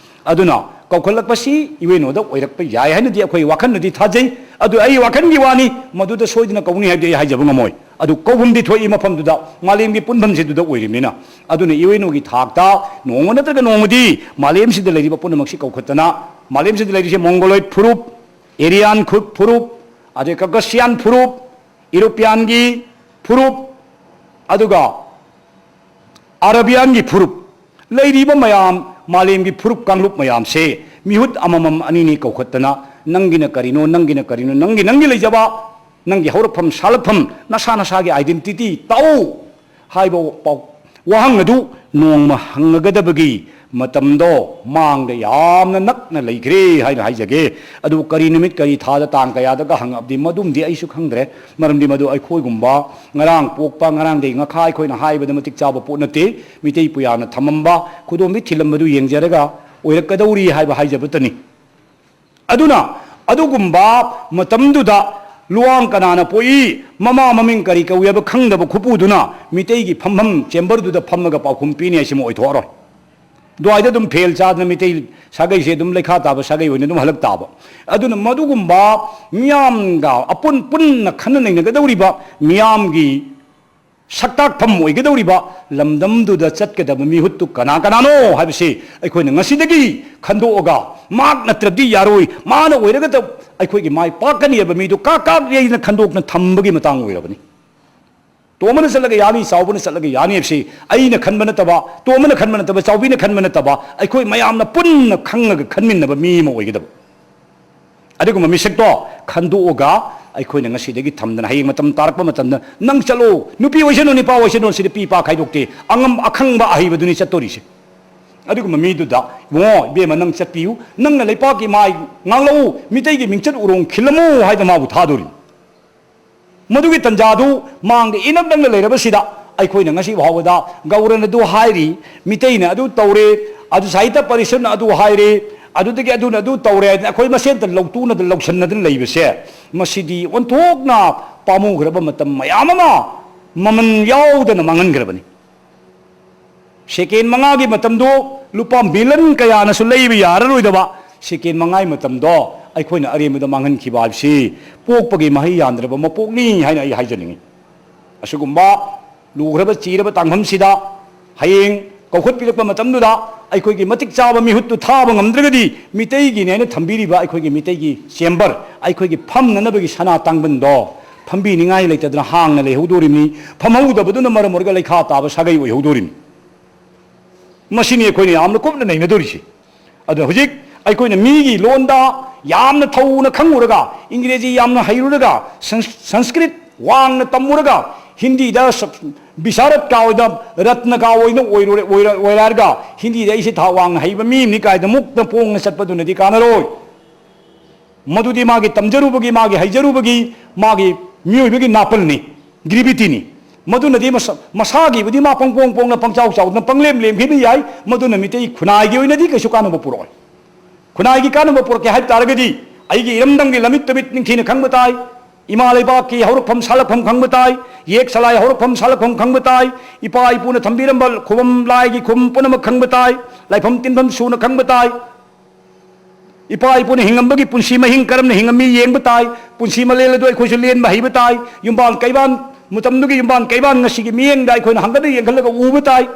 ꯑꯗꯨꯅ ꯀꯧꯈꯠꯂꯛꯄꯁꯤ ꯌꯨ ꯑꯦꯟ ꯑꯣꯗ ꯑꯣꯏꯔꯛꯄ ꯌꯥꯏ ꯍꯥꯏꯅꯗꯤ ꯑꯩꯈꯣꯏ ꯋꯥꯈꯜꯅꯗꯤ ꯊꯥꯖꯩ꯫ ꯑꯗꯨ ꯑꯩ ꯋꯥꯈꯜꯒꯤ ꯋꯥꯅꯤ, ꯃꯗꯨꯗ ꯁꯣꯏꯗꯅ ꯀꯧꯅꯤ ꯍꯥꯏꯕꯗꯤ ꯑꯩ ꯍꯥꯏꯖꯕ ꯉꯝꯃꯣꯏ꯫ ꯑꯗꯨ ꯀꯧꯐꯝꯗꯤ ꯊꯣꯛꯏ ꯃꯐꯝꯗꯨꯗ, ꯃꯥꯂꯦꯝꯒꯤ ꯄꯨꯟꯐꯝꯁꯤꯗꯨꯗ ꯑꯣꯏꯔꯤꯕꯅꯤꯅ꯫ ꯑꯗꯨꯅ ꯌꯨ ꯑꯦꯟ ꯑꯣꯒꯤ ꯊꯥꯛꯇ ꯅꯣꯡꯃ ꯅꯠꯇ꯭ꯔꯒ ꯅꯣꯡꯃꯗꯤ ꯃꯥꯂꯦꯝꯁꯤꯗ ꯂꯩꯔꯤꯕ ꯄꯨꯝꯅꯃꯛꯁꯤ ꯀꯧꯈꯠꯇꯅ, ꯃꯥꯂꯦꯝꯁꯤꯗ ꯂꯩꯔꯤꯁꯦ ꯃꯣꯡꯒꯣꯂꯣꯏꯗ ꯐꯨꯔꯨꯞ, ꯑꯦꯔꯤꯌꯥꯟ ꯈꯨ-, ꯐꯨꯔꯨꯞ, ꯑꯗꯩ ꯀꯀꯁꯤꯌꯥꯟ ꯐꯨꯔꯨꯞ, ꯏꯔꯣꯄꯤꯌꯥꯟꯒꯤ ꯐꯨꯔꯨꯞ, ꯑꯗꯨꯒ ꯑꯔꯥꯕꯤꯌꯥꯟꯒꯤ ꯐꯨꯔꯨꯞ, ꯂꯩꯔꯤꯕ ꯃꯌꯥꯝ, ꯃꯥꯂꯦꯝꯒꯤ ꯐꯨꯔꯨꯞ ꯀꯥꯡꯂꯨꯞ ꯃꯌꯥꯝꯁꯦ ꯃꯤꯍꯨꯠ ꯑꯃꯃꯝ ꯑꯅꯤꯅꯤ ꯀꯧꯈꯠꯇꯅ, "ꯅꯪꯒꯤꯅ ꯀꯔꯤꯅꯣ, ꯅꯪꯒꯤꯅ ꯀꯔꯤꯅꯣ, ꯅꯪꯒꯤ, ꯅꯪꯒꯤ ꯂꯩꯖꯕ, ꯅꯪꯒꯤ ꯍꯧꯔꯛꯐꯝ, ꯁꯥꯠꯂꯛꯐꯝ, ꯅꯁꯥ ꯅꯁꯥꯒꯤ identity ꯇꯥꯛꯎ" ꯍꯥꯏꯕ ꯄꯥꯎ, ꯋꯥꯍꯪ ꯑꯗꯨ ꯅꯣꯡꯃ ꯍꯪꯉꯒꯗꯕꯒꯤ ꯃꯇꯝꯗꯣ ꯃꯥꯡꯗ ꯌꯥꯝꯅ ꯅꯛꯅ ꯂꯩꯈ꯭ꯔꯦ ꯍꯥꯏꯅ ꯍꯥꯏꯖꯒꯦ꯫ ꯑꯗꯨꯕꯨ ꯀꯔꯤ ꯅꯨꯃꯤꯠ, ꯀꯔꯤ ꯊꯥꯗ, ꯇꯥꯡ ꯀꯌꯥꯗꯒ ꯍꯪꯉꯛꯑꯕꯗꯤ ꯃꯗꯨꯝꯗꯤ ꯑꯩꯁꯨ ꯈꯪꯗ꯭ꯔꯦ꯫ ꯃꯔꯝꯗꯤ ꯃꯗꯨ ꯑꯩꯈꯣꯏꯒꯨꯝꯕ ꯉꯔꯥꯡ ꯄꯣꯛꯄ, ꯉꯔꯥꯡꯗꯒꯤ ꯉꯈꯥ ꯑꯩꯈꯣꯏꯅ ꯍꯥꯏꯕꯗ ꯃꯇꯤꯛ ꯆꯥꯕ ꯄꯣꯠ ꯅꯠꯇꯦ꯫ ꯃꯤꯇꯩ ꯄꯨꯌꯥꯅ ꯊꯝꯃꯝꯕ, ꯈꯨꯗꯣꯝꯕꯤ ꯊꯤꯜꯂꯝꯕꯗꯨ ꯌꯦꯡꯖꯔꯒ ꯑꯣꯏꯔꯛꯀꯗꯧꯔꯤ ꯍꯥꯏꯕ ꯍꯥꯏꯖꯕꯇꯅꯤ꯫ ꯑꯗꯨꯅ ꯑꯗꯨꯒꯨꯝꯕ ꯃꯇꯝꯗꯨꯗ ꯂꯨꯋꯥꯡ ꯀꯅꯥꯅ ꯄꯣꯛꯏ, ꯃꯃꯥ ꯃꯃꯤꯡ ꯀꯔꯤ ꯀꯧꯏ ꯍꯥꯏꯕ ꯈꯪꯗꯕ ꯈꯨꯄꯨꯗꯨꯅ ꯃꯤꯇꯩꯒꯤ ꯐꯝꯐꯝ chamber ꯗꯨꯗ ꯐꯝꯃꯒ ꯄꯥꯎꯈꯨꯝ ꯄꯤꯅꯤ ꯍꯥꯏꯁꯤꯃ ꯑꯣꯏꯊꯣꯛꯑꯔꯣꯏ꯫ ꯑꯗꯨꯋꯥꯏꯗ ꯑꯗꯨꯝ ꯐꯦꯜ ꯆꯥꯗꯅ ꯃꯤꯇꯩ ꯁꯥꯒꯩꯁꯦ ꯑꯗꯨꯝ ꯂꯩꯈꯥ ꯇꯥꯕ ꯁꯥꯒꯩ ꯑꯣꯏꯅ ꯑꯗꯨꯝ ꯍꯜꯂꯛ ꯇꯥꯕ꯫ ꯑꯗꯨꯅ ꯃꯗꯨꯒꯨꯝꯕ ꯃꯤꯌꯥꯝꯒ ꯑꯄꯨꯟ ꯄꯨꯟꯅ ꯈꯟꯅ ꯅꯩꯅꯒꯗꯧꯔꯤꯕ ꯃꯤꯌꯥꯝꯒꯤ ꯁꯛꯇꯥꯛꯐꯝ ꯑꯣꯏꯒꯗꯧꯔꯤꯕ ꯂꯝꯗꯝꯗꯨꯗ ꯆꯠꯀꯗꯕ ꯃꯤꯍꯨꯠꯇꯨ ꯀꯅꯥ ꯀꯅꯥꯅꯣ ꯍꯥꯏꯕꯁꯤ ꯑꯩꯈꯣꯏꯅ ꯉꯁꯤꯗꯒꯤ ꯈꯟꯗꯣꯛꯑꯒ, ꯃꯍꯥꯛ ꯅꯠꯇ꯭ꯔꯗꯤ ꯌꯥꯔꯣꯏ, ꯃꯥꯅ ꯑꯣꯏꯔꯒꯗ ꯑꯩꯈꯣꯏꯒꯤ ꯃꯥꯏ ꯄꯥꯛꯀꯅꯤ ꯍꯥꯏꯕ ꯃꯤꯗꯨ ꯀꯥ ꯀꯥ ꯌꯩꯅ ꯈꯟꯗꯣꯛꯅ ꯊꯝꯕꯒꯤ ꯃꯇꯥꯡ ꯑꯣꯏꯔꯕꯅꯤ꯫ ꯇꯣꯝꯕꯅ ꯆꯠꯂꯒ ꯌꯥꯅꯤ, ꯆꯥꯎꯕꯅ ꯆꯠꯂꯒ ꯌꯥꯅꯤ ꯍꯥꯏꯕꯁꯤ ꯑꯩꯅ ꯈꯟꯕ ꯅꯠꯇꯕ, ꯇꯣꯝꯕꯅ ꯈꯟꯕ ꯅꯠꯇꯕ, ꯆꯥꯎꯕꯤꯅ ꯈꯟꯕ ꯅꯠꯇꯕ, ꯑꯩꯈꯣꯏ ꯃꯌꯥꯝꯅ ꯄꯨꯟꯅ ꯈꯪꯉꯒ ꯈꯟꯃꯤꯟꯅꯕ ꯃꯤ ꯑꯃ ꯑꯣꯏꯒꯗꯕ꯫ ꯑꯗꯨꯒꯨꯝꯕ ꯃꯤꯁꯛꯇꯣ ꯈꯟꯗꯣꯛꯑꯒ ꯑꯩꯈꯣꯏꯅ ꯉꯁꯤꯗꯒꯤ ꯊꯝꯗꯅ ꯍꯌꯦꯡ ꯃꯇꯝ ꯇꯥꯔꯛꯄ ꯃꯇꯝꯗ, "ꯅꯪ ꯆꯠꯂꯣ, ꯅꯨꯄꯤ ꯑꯣꯏꯁꯅꯨ, ꯅꯨꯄꯥ ꯑꯣꯏꯁꯅꯨ", ꯁꯤꯗ ꯄꯤ ꯄꯥ ꯈꯥꯏꯗꯣꯛꯇꯦ꯫ ꯑꯉꯝ ꯑꯈꯪꯕ ꯑꯍꯩꯕꯗꯨꯅꯤ ꯆꯠꯇꯣꯔꯤꯁꯦ꯫ ꯑꯗꯨꯒꯨꯝꯕ ꯃꯤꯗꯨꯗ, "ꯏꯕꯨꯡꯉꯣ, ꯏꯕꯦꯝꯃ, ꯅꯪ ꯆꯠꯄꯤꯌꯨ, ꯅꯪꯅ ꯂꯩꯄꯥꯛꯀꯤ ꯃꯥꯏ ꯉꯥꯡꯂꯛꯎ, ꯃꯤꯇꯩꯒꯤ ꯃꯤꯡꯆꯠ ꯎꯔꯣꯡ ꯈꯤꯜꯂꯝꯃꯨ" ꯍꯥꯏꯗꯅ ꯃꯥꯕꯨ ꯊꯥꯗꯣꯔꯤ꯫ ꯃꯗꯨꯒꯤ ꯇꯟꯖꯥꯗꯨ ꯃꯥꯡꯗ ꯏꯅꯛ ꯅꯛꯅ ꯂꯩꯔꯕꯁꯤꯗ, ꯑꯩꯈꯣꯏꯅ ꯉꯁꯤ ꯐꯥꯎꯕꯗ ꯒꯧꯔꯅ ꯑꯗꯨ ꯍꯥꯏꯔꯤ, ꯃꯤꯇꯩꯅ ꯑꯗꯨ ꯇꯧꯔꯦ, ꯑꯗꯨ ꯁꯥꯍꯤꯇ꯭ꯌ ꯄꯔꯤꯁꯠꯅ ꯑꯗꯨ ꯍꯥꯏꯔꯦ, ꯑꯗꯨꯗꯒꯤ ꯑꯗꯨꯅ ꯑꯗꯨ ꯇꯧꯔꯦ ꯍꯥꯏꯗꯅ ꯑꯩꯈꯣꯏ ꯃꯁꯦꯟꯇ ꯂꯧꯇꯨꯅꯗꯅ ꯂꯧꯁꯟꯅꯗꯅ ꯂꯩꯕꯁꯦ, ꯃꯁꯤꯗꯤ ꯑꯣꯟꯊꯣꯛꯅ ꯄꯥꯝꯃꯨꯈ꯭ꯔꯕ ꯃꯇꯝ ꯃꯌꯥꯝ ꯑꯃ ꯃꯃꯜ ꯌꯥꯎꯗꯅ ꯃꯥꯡꯍꯟꯈ꯭ꯔꯕꯅꯤ꯫ ꯁꯦꯀꯦꯟ ꯃꯉꯥꯒꯤ ꯃꯇꯝꯗꯣ ꯂꯨꯄꯥ ꯃꯤꯂꯟ ꯀꯌꯥꯅꯁꯨ ꯂꯩꯕ ꯌꯥꯔꯔꯣꯏꯗꯕ ꯁꯦꯀꯦꯟ ꯃꯉꯥꯒꯤ ꯃꯇꯝꯗꯣ ꯑꯩꯈꯣꯏꯅ ꯑꯔꯦꯝꯕꯗ ꯃꯥꯡꯍꯟꯈꯤꯕ ꯍꯥꯏꯕꯁꯤ ꯄꯣꯛꯄꯒꯤ ꯃꯍꯩ ꯌꯥꯟꯗ꯭ꯔꯕ ꯃꯄꯣꯛꯅꯤ ꯍꯥꯏꯅ ꯑꯩ ꯍꯥꯏꯖꯅꯤꯡꯏ꯫ ꯑꯁꯤꯒꯨꯝꯕ ꯂꯨꯈ꯭ꯔꯕ ꯆꯤꯔꯕ ꯇꯥꯡꯐꯝꯁꯤꯗ ꯍꯌꯦꯡ ꯀꯧꯈꯠꯄꯤꯔꯛꯄ ꯃꯇꯝꯗꯨꯗ ꯑꯩꯈꯣꯏꯒꯤ ꯃꯇꯤꯛ ꯆꯥꯕ ꯃꯤꯍꯨꯠꯇꯨ ꯊꯥꯕ ꯉꯝꯗ꯭ꯔꯒꯗꯤ, ꯃꯤꯇꯩꯒꯤꯅꯦ ꯍꯥꯏꯅ ꯊꯝꯕꯤꯔꯤꯕ ꯑꯩꯈꯣꯏꯒꯤ ꯃꯤꯇꯩꯒꯤ ꯆꯦꯝꯕꯔ, ꯑꯩꯈꯣꯏꯒꯤ ꯐꯝꯅꯅꯕꯒꯤ ꯁꯅꯥ ꯇꯥꯡꯕꯟꯗꯣ ꯐꯝꯕꯤꯅꯤꯡꯉꯥꯏ ꯂꯩꯇꯗꯅ ꯍꯥꯡꯅ ꯂꯩꯍꯧꯗꯣꯔꯤꯕꯅꯤ꯫ ꯐꯝꯍꯧꯗꯕꯗꯨꯅ ꯃꯔꯝ ꯑꯣꯏꯔꯒ ꯂꯩꯈꯥ ꯇꯥꯕ ꯁꯥꯒꯩ ꯑꯣꯏꯍꯧꯗꯣꯔꯤꯕꯅꯤ꯫ ꯃꯁꯤꯅꯤ ꯑꯩꯈꯣꯏꯅ ꯌꯥꯝꯅ ꯀꯨꯞꯅ ꯅꯩꯅꯗꯣꯔꯤꯁꯤ꯫ ꯑꯗꯨꯅ ꯍꯧꯖꯤꯛ ꯑꯩꯈꯣꯏꯅ ꯃꯤꯒꯤ ꯂꯣꯟꯗ ꯌꯥꯝꯅ ꯊꯧꯅ ꯈꯪꯉꯨꯔꯒ, ꯏꯪꯒ꯭ꯔꯦꯖꯤ ꯌꯥꯝꯅ ꯍꯩꯔꯨꯔꯒ, ꯁꯪꯁ-, ꯁꯪꯁꯀ꯭ꯔꯤꯠ ꯋꯥꯡꯅ ꯇꯝꯃꯨꯔꯒ, ꯍꯤꯟꯗꯤꯗ ꯁ-, ꯕꯤꯁꯥꯔꯠꯀ ꯑꯣꯏꯅ, ꯔꯠꯅꯀ ꯑꯣꯏꯅ ꯑꯣꯏꯔꯨꯔꯦ-, ꯑꯣꯏꯔ-, ꯑꯣꯏꯔꯛꯑꯒ, ꯍꯤꯟꯗꯤꯗ ꯑꯩꯁꯦ ꯊꯥꯛ ꯋꯥꯡꯅ ꯍꯩꯕ ꯃꯤ ꯑꯃꯅꯤ ꯀꯥꯏꯗ ꯃꯨꯛꯇ ꯄꯣꯡꯅ ꯆꯠꯄꯗꯨꯅꯗꯤ ꯀꯥꯟꯅꯔꯣꯏ꯫ ꯃꯗꯨꯗꯤ ꯃꯥꯒꯤ ꯇꯝꯖꯔꯨꯕꯒꯤ, ꯃꯥꯒꯤ ꯍꯩꯖꯔꯨꯕꯒꯤ, ꯃꯥꯒꯤ ꯃꯤꯑꯣꯏꯕꯒꯤ ꯅꯥꯄꯜꯅꯤ, ꯒ꯭ꯔꯦꯚꯤꯇꯤꯅꯤ꯫ ꯃꯗꯨꯅꯗꯤ ꯃꯁꯥ-, ꯃꯁꯥꯒꯤꯕꯨꯗꯤ ꯃꯥ ꯄꯪꯄꯣꯡ ꯄꯣꯡꯅ, ꯄꯪꯆꯥꯎ ꯆꯥꯎꯗꯅ, ꯄꯪꯂꯦꯝ ꯂꯦꯝꯈꯤꯕ ꯌꯥꯏ꯫ ꯃꯗꯨꯅ ꯃꯤꯇꯩ ꯈꯨꯟꯅꯥꯏꯒꯤ ꯑꯣꯏꯅꯗꯤ ꯀꯩꯁꯨ ꯀꯥꯟꯅꯕ ꯄꯨꯔꯛꯑꯣꯏ꯫ ꯈꯨꯟꯅꯥꯏꯒꯤ ꯀꯥꯟꯅꯕ ꯄꯨꯔꯛꯀꯦ ꯍꯥꯏꯕ ꯇꯥꯔꯒꯗꯤ, ꯑꯩꯒꯤ ꯏꯔꯝꯗꯝꯒꯤ ꯂꯝꯃꯤꯠ ꯇꯨꯃꯤꯠ ꯅꯤꯡꯊꯤꯅ ꯈꯪꯕ ꯇꯥꯏ꯫ ꯏꯃꯥ ꯂꯩꯕꯥꯛꯀꯤ ꯍꯧꯔꯛꯐꯝ ꯁꯥꯠꯂꯛꯐꯝ ꯈꯪꯕ ꯇꯥꯏ, ꯌꯦꯛ ꯁꯂꯥꯏ ꯍꯧꯔꯛꯐꯝ ꯁꯥꯠꯂꯛꯐꯝ ꯈꯪꯕ ꯇꯥꯏ, ꯏꯄꯥ ꯏꯄꯨꯅ ꯊꯝꯕꯤꯔꯝꯕ ꯈꯨꯕꯝ ꯂꯥꯏꯒꯤ ꯈꯨꯕꯝ ꯄꯨꯝꯅꯃꯛ ꯈꯪꯕ ꯇꯥꯏ, ꯂꯥꯏꯐꯝ ꯇꯤꯟꯐꯝ ꯁꯨꯅ ꯈꯪꯕ ꯇꯥꯏ꯫ ꯏꯄꯥ ꯏꯄꯨꯅ ꯍꯤꯡꯉꯝꯕꯒꯤ ꯄꯨꯟꯁꯤ ꯃꯍꯤꯡ ꯀꯔꯝꯅ ꯍꯤꯡꯉꯝꯃꯤ ꯌꯦꯡꯕ ꯇꯥꯏ꯫ ꯄꯨꯟꯁꯤ ꯃꯂꯦꯜ ꯑꯗꯨ ꯑꯩꯈꯣꯏꯁꯨ ꯂꯦꯟꯕ ꯍꯩꯕ ꯇꯥꯏ꯫ ꯌꯨꯝꯕꯥꯟ ꯀꯩꯕꯥꯟ, ꯃꯇꯝꯗꯨꯒꯤ ꯌꯨꯝꯕꯥꯟ ꯀꯩꯕꯥꯟ ꯉꯁꯤꯒꯤ ꯃꯤꯠꯌꯦꯡꯗ ꯑꯩꯈꯣꯏꯅ ꯍꯪꯒꯠꯅ ꯌꯦꯡꯈꯠꯂꯒ ꯎꯕ ꯇꯥꯏ꯫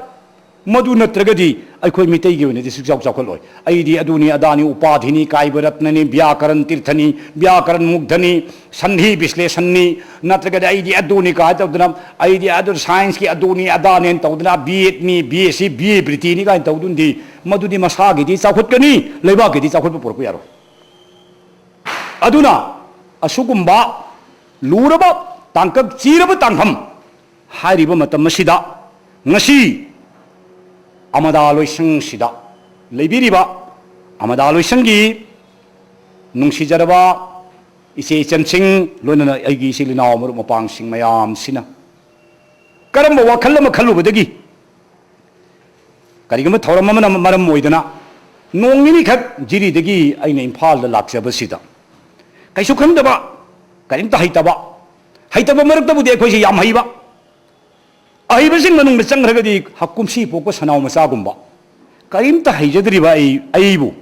ꯃꯗꯨ ꯅꯠꯇ꯭ꯔꯒꯗꯤ ꯑꯩꯈꯣꯏ ꯃꯤꯇꯩꯒꯤ ꯑꯣꯏꯅꯗꯤ ꯁꯨꯛꯆꯥꯎ ꯆꯥꯎꯈꯠꯂꯣꯏ꯫ ꯑꯩꯗꯤ ꯑꯗꯨꯅꯤ ꯑꯗꯥꯅꯤ, ꯎꯄꯥꯙꯤꯅꯤ, ꯀꯥꯏꯕ ꯔꯠꯅꯅꯤ, ꯕ꯭ꯌꯥꯀꯔꯟ ꯇꯤꯔꯊꯅꯤ, ꯕ꯭ꯌꯥꯀꯔꯟ ꯃꯨꯒꯙꯅꯤ, ꯁꯟꯙꯤ ꯕꯤꯁꯂꯦꯁꯟꯅꯤ, ꯅꯠꯇ꯭ꯔꯒꯗꯤ ꯑꯩꯗꯤ ꯑꯗꯨꯅꯤ ꯀꯥꯏ ꯇꯧꯗꯅ, ꯑꯩꯗꯤ ꯑꯗꯨ ꯁꯥꯏꯟꯁꯀꯤ ꯑꯗꯨꯅꯤ ꯑꯗꯥꯅꯦꯅ ꯇꯧꯗꯅ, B ꯑꯦꯗꯅꯤ, B S C, B A ꯕ꯭ꯔꯤꯇꯤꯅꯤ ꯀꯥꯏꯅ ꯇꯧꯗꯨꯅꯗꯤ ꯃꯗꯨꯗꯤ ꯃꯁꯥꯒꯤꯗꯤ ꯆꯥꯎꯈꯠꯀꯅꯤ, ꯂꯩꯕꯥꯛꯀꯤꯗꯤ ꯆꯥꯎꯈꯠꯄ ꯄꯨꯔꯛꯄ ꯌꯥꯔꯣꯏ꯫ ꯑꯗꯨꯅ ꯑꯁꯤꯒꯨꯝꯕ ꯂꯨꯔꯕ ꯇꯥꯡꯀꯛ, ꯆꯤꯔꯕ ꯇꯥꯡꯐꯝ ꯍꯥꯏꯔꯤꯕ ꯃꯇꯝ ꯑꯁꯤꯗ, ꯉꯁꯤ ꯑꯃꯗꯥ ꯂꯣꯏꯁꯪꯁꯤꯗ ꯂꯩꯕꯤꯔꯤꯕ ꯑꯃꯗꯥ ꯂꯣꯏꯁꯪꯒꯤ ꯅꯨꯡꯁꯤꯖꯔꯕ ꯏꯆꯦ ꯏꯆꯟꯁꯤꯡ, ꯂꯣꯏꯅꯅ ꯑꯩꯒꯤ ꯏꯆꯤꯜ ꯏꯅꯥꯎ ꯃꯔꯨꯞ ꯃꯄꯥꯡꯁꯤꯡ ꯃꯌꯥꯝꯁꯤꯅ ꯀꯔꯝꯕ ꯋꯥꯈꯜ ꯑꯃ ꯈꯜꯂꯨꯕꯗꯒꯤ, ꯀꯔꯤꯒꯨꯝꯕ ꯊꯧꯔꯝ ꯑꯃꯅ ꯃꯔꯝ ꯑꯣꯏꯗꯅ ꯅꯣꯡ ꯅꯤꯅꯤꯈꯛ ꯖꯤꯔꯤꯗꯒꯤ ꯑꯩꯅ ꯏꯝꯐꯥꯜꯗ ꯂꯥꯛꯆꯕꯁꯤꯗ, ꯀꯩꯁꯨ ꯈꯪꯗꯕ, ꯀꯔꯤꯝꯇ ꯍꯩꯇꯕ, ꯍꯩꯇꯕ ꯃꯔꯛꯇꯕꯨꯗꯤ ꯑꯩꯈꯣꯏꯁꯦ ꯌꯥꯝ ꯍꯩꯕ, ꯑꯍꯩꯕꯁꯤꯡ ꯃꯅꯨꯡꯗ ꯆꯪꯈ꯭ꯔꯒꯗꯤ ꯍ-, ꯀꯨꯝꯁꯤ ꯄꯣꯛꯄ ꯁꯅꯥꯎ ꯃꯆꯥꯒꯨꯝꯕ, ꯀꯔꯤꯝꯇ ꯍꯩꯖꯗ꯭ꯔꯤꯕ ꯑꯩ, ꯑꯩꯕꯨ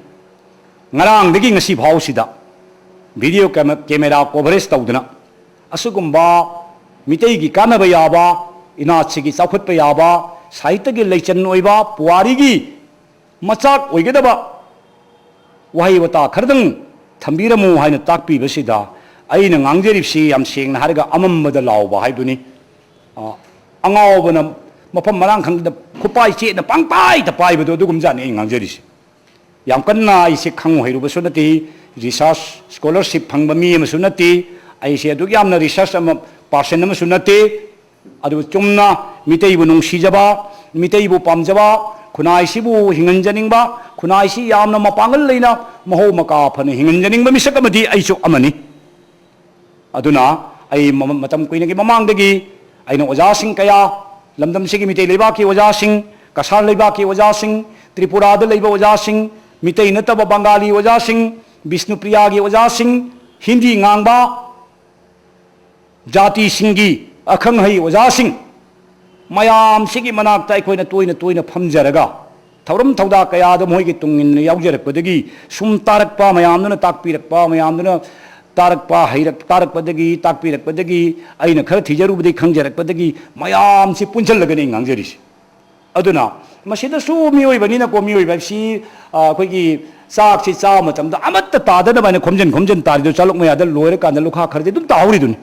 ꯉꯔꯥꯡꯗꯒꯤ ꯉꯁꯤ ꯐꯥꯎꯁꯤꯗ video camera coverage ꯇꯧꯗꯅ, ꯑꯁꯤꯒꯨꯝꯕ ꯃꯤꯇꯩꯒꯤ ꯀꯥꯟꯅꯕ ꯌꯥꯕ, ꯏꯅꯥꯠꯁꯤꯒꯤ ꯆꯥꯎꯈꯠꯄ ꯌꯥꯕ, ꯁꯥꯍꯤꯇ꯭ꯌꯒꯤ ꯂꯩꯆꯟ ꯑꯣꯏꯕ, ꯄꯨꯋꯥꯔꯤꯒꯤ ꯃꯆꯥꯛ ꯑꯣꯏꯒꯗꯕ ꯋꯥꯍꯩ ꯋꯥꯇꯥ ꯈꯔꯗꯪ ꯊꯝꯕꯤꯔꯝꯃꯨ ꯍꯥꯏꯅ ꯇꯥꯛꯄꯤꯕꯁꯤꯗ, ꯑꯩꯅ ꯉꯥꯡꯖꯔꯤꯕꯁꯤ ꯌꯥꯝ ꯁꯦꯡꯅ ꯍꯥꯏꯔꯒ ꯑꯃꯝꯕꯗ ꯂꯥꯎꯕ ꯍꯥꯏꯗꯨꯅꯤ꯫ ꯑ, ꯑꯉꯥꯎꯕꯅ ꯃꯐꯝ ꯃꯔꯥꯡ ꯈꯪꯗꯅ ꯈꯨꯄꯥꯏ ꯆꯦꯠꯅ ꯄꯪꯄꯥꯏꯗ ꯄꯥꯏꯕꯗꯣ ꯑꯗꯨꯒꯨꯝꯖꯥꯠꯅꯤ ꯑꯩꯅ ꯉꯥꯡꯖꯔꯤꯁꯤ꯫ ꯌꯥꯝ ꯀꯟꯅ ꯑꯩꯁꯦ ꯈꯪ ꯍꯩꯔꯨꯕꯁꯨ ꯅꯠꯇꯦ, research scholarship ꯐꯪꯕ ꯃꯤ ꯑꯃꯁꯨ ꯅꯠꯇꯦ, ꯑꯩꯁꯦ ꯑꯗꯨꯛ ꯌꯥꯝꯅ research ꯑꯃ person ꯑꯃꯁꯨ ꯅꯠꯇꯦ꯫ ꯑꯗꯨꯕꯨ ꯆꯨꯝꯅ ꯃꯤꯇꯩꯕꯨ ꯅꯨꯡꯁꯤꯖꯕ, ꯃꯤꯇꯩꯕꯨ ꯄꯥꯝꯖꯕ, ꯈꯨꯟꯅꯥꯏꯁꯤꯕꯨ ꯍꯤꯡꯍꯟꯖꯅꯤꯡꯕ, ꯈꯨꯟꯅꯥꯏꯁꯤ ꯌꯥꯝꯅ ꯃꯄꯥꯡꯒꯜ ꯂꯩꯅ ꯃꯍꯧ ꯃꯀꯥ ꯐꯅ ꯍꯤꯡꯍꯟꯖꯅꯤꯡꯕ ꯃꯤꯁꯛ ꯑꯃꯗꯤ ꯑꯩꯁꯨ ꯑꯃꯅꯤ꯫ ꯑꯗꯨꯅ ꯑꯩ ꯃ-, ꯃꯇꯝ ꯀꯨꯏꯅꯒꯤ ꯃꯃꯥꯡꯗꯒꯤ ꯑꯩꯅ ꯑꯣꯖꯥꯁꯤꯡ ꯀꯌꯥ, ꯂꯝꯗꯝꯁꯤꯒꯤ ꯃꯤꯇꯩ ꯂꯩꯕꯥꯛꯀꯤ ꯑꯣꯖꯥꯁꯤꯡ, ꯀꯁꯥꯔ ꯂꯩꯕꯥꯛꯀꯤ ꯑꯣꯖꯥꯁꯤꯡ, ꯇ꯭ꯔꯤꯄꯨꯔꯥꯗ ꯂꯩꯕ ꯑꯣꯖꯥꯁꯤꯡ, ꯃꯤꯇꯩ ꯅꯠꯇꯕ ꯕꯪꯒꯥꯂꯤ ꯑꯣꯖꯥꯁꯤꯡ, ꯕꯤꯁꯅꯨꯄ꯭ꯔꯤꯌꯥꯒꯤ ꯑꯣꯖꯥꯁꯤꯡ, ꯍꯤꯟꯗꯤ ꯉꯥꯡꯕ, ꯖꯥꯇꯤꯁꯤꯡꯒꯤ ꯑꯈꯪ ꯑꯍꯩ ꯑꯣꯖꯥꯁꯤꯡ ꯃꯌꯥꯝꯁꯤꯒꯤ ꯃꯅꯥꯛꯇ ꯑꯩꯈꯣꯏꯅ ꯇꯣꯏꯅ ꯇꯣꯏꯅ ꯐꯝꯖꯔꯒ, ꯊꯧꯔꯝ ꯊꯧꯗꯥ ꯀꯌꯥꯗ ꯃꯈꯣꯏꯒꯤ ꯇꯨꯡ ꯏꯟꯅ ꯌꯥꯎꯖꯔꯛꯄꯗꯒꯤ, ꯁꯨꯝ ꯇꯥꯔꯛꯄ ꯃꯌꯥꯝꯗꯨꯅ ꯇꯥꯛꯄꯤꯔꯛꯄ, ꯃꯌꯥꯝꯗꯨꯅ ꯇꯥꯔꯛꯄ, ꯍꯩꯔꯛ-, ꯇꯥꯔꯛꯄꯗꯒꯤ, ꯇꯥꯛꯄꯤꯔꯛꯄꯗꯒꯤ, ꯑꯩꯅ ꯈꯔ ꯊꯤꯖꯔꯨꯕꯗꯒꯤ ꯈꯪꯖꯔꯛꯄꯗꯒꯤ, ꯃꯌꯥꯝꯁꯤ ꯄꯨꯟꯁꯤꯜꯂꯒꯅꯤ ꯑꯩ ꯉꯥꯡꯖꯔꯤꯁꯦ꯫ ꯑꯗꯨꯅ ꯃꯁꯤꯗꯁꯨ ꯃꯤꯑꯣꯏꯕꯅꯤꯅꯀꯣ, ꯃꯤꯑꯣꯏꯕ ꯍꯥꯏꯕꯁꯤ, ꯑ, ꯑꯩꯈꯣꯏꯒꯤ ꯆꯥꯛꯁꯤ ꯆꯥꯕ ꯃꯇꯝꯗ ꯑꯃꯠꯇ ꯇꯥꯗꯅꯕ ꯍꯥꯏꯅ ꯈꯣꯝꯖꯤꯟ ꯈꯣꯝꯖꯤꯟ ꯇꯥꯔꯤꯗꯣ, ꯆꯥꯂꯣꯛ ꯃꯌꯥꯗ ꯂꯣꯏꯔꯀꯥꯟꯗ ꯂꯨꯈꯥ ꯈꯔꯗꯤ ꯑꯗꯨꯝ ꯇꯥꯍꯧꯔꯤꯗꯨꯅꯤ꯫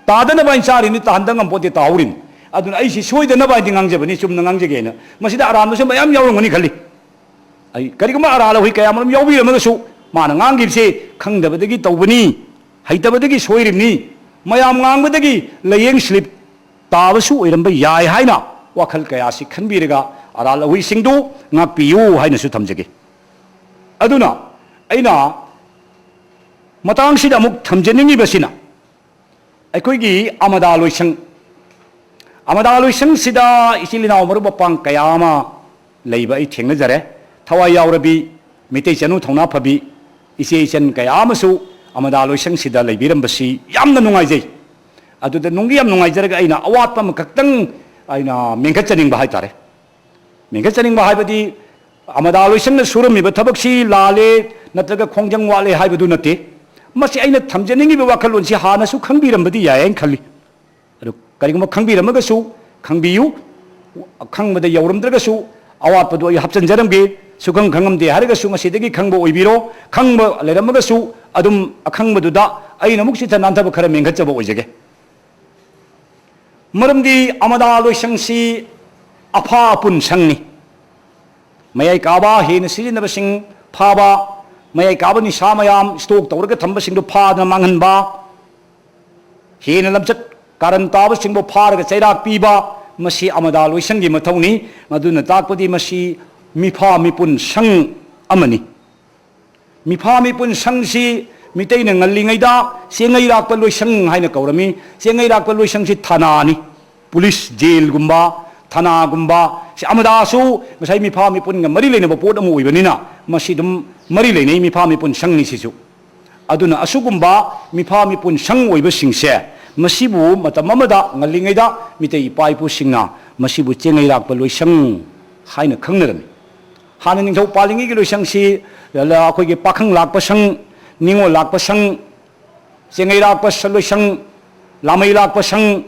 ꯇꯥꯗꯅꯕ ꯍꯥꯏꯅ ꯆꯥꯔꯤꯅꯤ, ꯇꯥꯍꯟꯗ ꯉꯝꯄꯣꯠꯇꯦ, ꯇꯥꯍꯧꯔꯤꯅꯤ꯫ ꯑꯗꯨꯅ ꯑꯩꯁꯤ ꯁꯣꯏꯗꯅꯕ ꯍꯥꯏꯅꯗꯤ ꯉꯥꯡꯖꯕꯅꯤ, ꯆꯨꯝꯅ ꯉꯥꯡꯖꯒꯦꯅ꯫ ꯃꯁꯤꯗ ꯑꯔꯥꯟꯕꯁꯨ ꯃꯌꯥꯝ ꯌꯥꯎꯔꯝꯒꯅꯤ ꯈꯜꯂꯤ꯫ ꯑꯩ ꯀꯔꯤꯒꯨꯝꯕ ꯑꯔꯥꯜ ꯑꯩꯈꯣꯏ ꯀꯌꯥ ꯑꯃꯔꯣꯝ ꯌꯥꯎꯕꯤꯔꯝꯃꯒꯁꯨ, ꯃꯥꯅ ꯉꯥꯡꯈꯤꯕꯁꯦ ꯈꯪꯗꯕꯗꯒꯤ ꯇꯧꯕꯅꯤ, ꯍꯩꯇꯕꯗꯒꯤ ꯁꯣꯏꯔꯤꯕꯅꯤ, ꯃꯌꯥꯝ ꯉꯥꯡꯕꯗꯒꯤ ꯂꯥꯏꯌꯦꯡ ꯁ꯭ꯂꯤꯞ ꯇꯥꯕꯁꯨ ꯑꯣꯏꯔꯝꯕ ꯌꯥꯏ ꯍꯥꯏꯅ ꯋꯥꯈꯜ ꯀꯌꯥꯁꯤ ꯈꯟꯕꯤꯔꯒ ꯑꯔꯥꯜ ꯑꯍꯣꯏꯁꯤꯡꯗꯨ ꯉꯥꯛꯄꯤꯌꯨ ꯍꯥꯏꯅꯁꯨ ꯊꯝꯖꯒꯦ꯫ ꯑꯗꯨꯅ ꯑꯩꯅ ꯃꯇꯥꯡꯁꯤꯗ ꯑꯃꯨꯛ ꯊꯝꯖꯅꯤꯡꯉꯤꯕꯁꯤꯅ, ꯑꯩꯈꯣꯏꯒꯤ ꯑꯃꯗꯥ ꯂꯣꯏꯁꯪ, ꯑꯃꯗꯥ ꯂꯣꯏꯁꯪꯁꯤꯗ ꯏꯆꯤꯜ ꯏꯅꯥꯎ ꯃꯔꯨꯞ ꯃꯄꯥꯡ ꯀꯌꯥ ꯑꯃ ꯂꯩꯕ ꯑꯩ ꯊꯦꯡꯅꯖꯔꯦ꯫ ꯊꯋꯥꯏ ꯌꯥꯎꯔꯕꯤ, ꯃꯤꯇꯩ ꯆꯅꯨ ꯊꯧꯅꯥ ꯐꯕꯤ ꯏꯆꯦ ꯏꯆꯟ ꯀꯌꯥ ꯑꯃꯁꯨ ꯑꯃꯗꯥ ꯂꯣꯏꯁꯪꯁꯤꯗ ꯂꯩꯕꯤꯔꯝꯕꯁꯤ ꯌꯥꯝꯅ ꯅꯨꯡꯉꯥꯏꯖꯩ꯫ ꯑꯗꯨꯗ ꯅꯨꯡꯗꯤ ꯌꯥꯝ ꯅꯨꯡꯉꯥꯏꯖꯔꯒ, ꯑꯩꯅ ꯑꯋꯥꯠꯄ ꯑꯃꯈꯛꯇꯪ ꯑꯩꯅ ꯃꯦꯟꯈꯠꯆꯅꯤꯡꯕ ꯍꯥꯏꯇꯥꯔꯦ꯫ ꯃꯦꯟꯈꯠꯆꯅꯤꯡꯕ ꯍꯥꯏꯕꯗꯤ ꯑꯃꯗꯥ ꯂꯣꯏꯁꯪꯅ ꯁꯨꯔꯝꯃꯤꯕ ꯊꯕꯛꯁꯤ ꯂꯥꯜꯂꯦ ꯅꯠꯇ꯭ꯔꯒ ꯈꯣꯡꯖꯪ ꯋꯥꯠꯂꯦ ꯍꯥꯏꯕꯗꯨ ꯅꯠꯇꯦ꯫ ꯃꯁꯤ ꯑꯩꯅ ꯊꯝꯖꯅꯤꯡꯉꯤꯕ ꯋꯥꯈꯜꯂꯣꯟꯁꯤ ꯍꯥꯟꯅꯁꯨ ꯈꯪꯕꯤꯔꯝꯕꯗꯤ ꯌꯥꯏ ꯍꯥꯏꯅ ꯈꯜꯂꯤ꯫ ꯑꯗꯨ ꯀꯔꯤꯒꯨꯝꯕ ꯈꯪꯕꯤꯔꯝꯃꯒꯁꯨ ꯈꯪꯕꯤꯌꯨ, ꯈꯪꯕꯗ ꯌꯧꯔꯝꯗ꯭ꯔꯒꯁꯨ ꯑꯋꯥꯠꯄꯗꯨ ꯑꯩ ꯍꯥꯞꯆꯤꯟꯖꯔꯝꯒꯦ꯫ ꯁꯨꯈꯪ ꯈꯪꯉꯝꯗꯦ ꯍꯥꯏꯔꯒꯁꯨ ꯉꯁꯤꯗꯒꯤ ꯈꯪꯕ ꯑꯣꯏꯕꯤꯔꯣ, ꯈꯪꯕ ꯂꯩꯔꯝꯃꯒꯁꯨ ꯑꯗꯨꯝ ꯑꯈꯪꯕꯗꯨꯗ ꯑꯩꯅ ꯑꯃꯨꯛ ꯆꯤꯠꯊ ꯅꯥꯟꯊꯕ ꯈꯔ ꯃꯦꯟꯈꯠꯆꯕ ꯑꯣꯏꯖꯒꯦ꯫ ꯃꯔꯝꯗꯤ ꯑꯃꯗꯥ ꯂꯣꯏꯁꯪꯁꯤ ꯑꯐꯥ ꯑꯄꯨꯟ ꯁꯪꯅꯤ꯫ ꯃꯌꯥꯏ ꯀꯥꯕ ꯍꯦꯟꯅ ꯁꯤꯖꯤꯟꯅꯕꯁꯤꯡ ꯐꯥꯕ, ꯃꯌꯥꯏ ꯀꯥꯕ ꯅꯤꯁꯥ ꯃꯌꯥꯝ ꯁ꯭ꯇꯣꯛ ꯇꯧꯔꯒ ꯊꯝꯕꯁꯤꯡꯗꯨ ꯐꯥꯗꯅ ꯃꯥꯡꯍꯟꯕ, ꯍꯦꯟꯅ ꯂꯝꯆꯠ ꯀꯥꯔꯟ ꯇꯥꯕꯁꯤꯡꯕꯨ ꯐꯥꯔꯒ ꯆꯩꯔꯥꯛ ꯄꯤꯕ, ꯃꯁꯤ ꯑꯃꯗꯥ ꯂꯣꯏꯁꯪꯒꯤ ꯃꯊꯧꯅꯤ꯫ ꯃꯗꯨꯅ ꯇꯥꯛꯄꯗꯤ ꯃꯁꯤ ꯃꯤꯐꯥ ꯃꯤꯄꯨꯟ ꯁꯪ ꯑꯃꯅꯤ꯫ ꯃꯤꯐꯥ ꯃꯤꯄꯨꯟ ꯁꯪꯁꯤ ꯃꯤꯇꯩꯅ ꯉꯜꯂꯤꯉꯩꯗ ꯆꯦꯡꯉꯩꯔꯥꯛꯄ ꯂꯣꯏꯁꯪ ꯍꯥꯏꯅ ꯀꯧꯔꯝꯃꯤ꯫ ꯆꯦꯡꯉꯩꯔꯥꯛꯄ ꯂꯣꯏꯁꯪꯁꯤ ꯊꯥꯅꯥꯅꯤ, ꯄꯨꯂꯤꯁ ꯖꯦꯜꯒꯨꯝꯕ, ꯊꯥꯅꯥꯒꯨꯝꯕ꯫ ꯁꯤ ꯑꯃꯗꯥꯁꯨ ꯉꯁꯥꯏ ꯃꯤꯐꯥ ꯃꯤꯄꯨꯟꯒ ꯃꯔꯤ ꯂꯩꯅꯕ ꯄꯣꯠ ꯑꯃ ꯑꯣꯏꯕꯅꯤꯅ ꯃꯁꯤ ꯑꯗꯨꯝ ꯃꯔꯤ ꯂꯩꯅꯩ, ꯃꯤꯐꯥ ꯃꯤꯄꯨꯟ ꯁꯪꯅꯤ ꯁꯤꯁꯨ꯫ ꯑꯗꯨꯅ ꯑꯁꯨꯒꯨꯝꯕ ꯃꯤꯐꯥ ꯃꯤꯄꯨꯟ ꯁꯪ ꯑꯣꯏꯕꯁꯤꯡꯁꯦ ꯃꯁꯤꯕꯨ ꯃꯇꯝ ꯑꯃꯗ ꯉꯜꯂꯤꯉꯩꯗ ꯃꯤꯇꯩ ꯏꯄꯥ ꯏꯄꯨꯁꯤꯡꯅ ꯃꯁꯤꯕꯨ ꯆꯦꯡꯉꯩꯔꯥꯛꯄ ꯂꯣꯏꯁꯪ ꯍꯥꯏꯅ ꯈꯪꯅꯔꯝꯃꯤ꯫ ꯍꯥꯟꯅ ꯅꯤꯡꯊꯧ ꯄꯥꯜꯂꯤꯉꯩꯒꯤ ꯂꯣꯏꯁꯪꯁꯤ ꯑꯩꯈꯣꯏꯒꯤ ꯄꯥꯈꯪ ꯂꯥꯛꯄ ꯁꯪ, ꯅꯤꯉꯣꯜ ꯂꯥꯛꯄ ꯁꯪ, ꯆꯦꯡꯉꯩꯔꯥꯛꯄ ꯁ-, ꯂꯣꯏꯁꯪ, ꯂꯥꯃꯩ ꯂꯥꯛꯄ ꯁꯪ,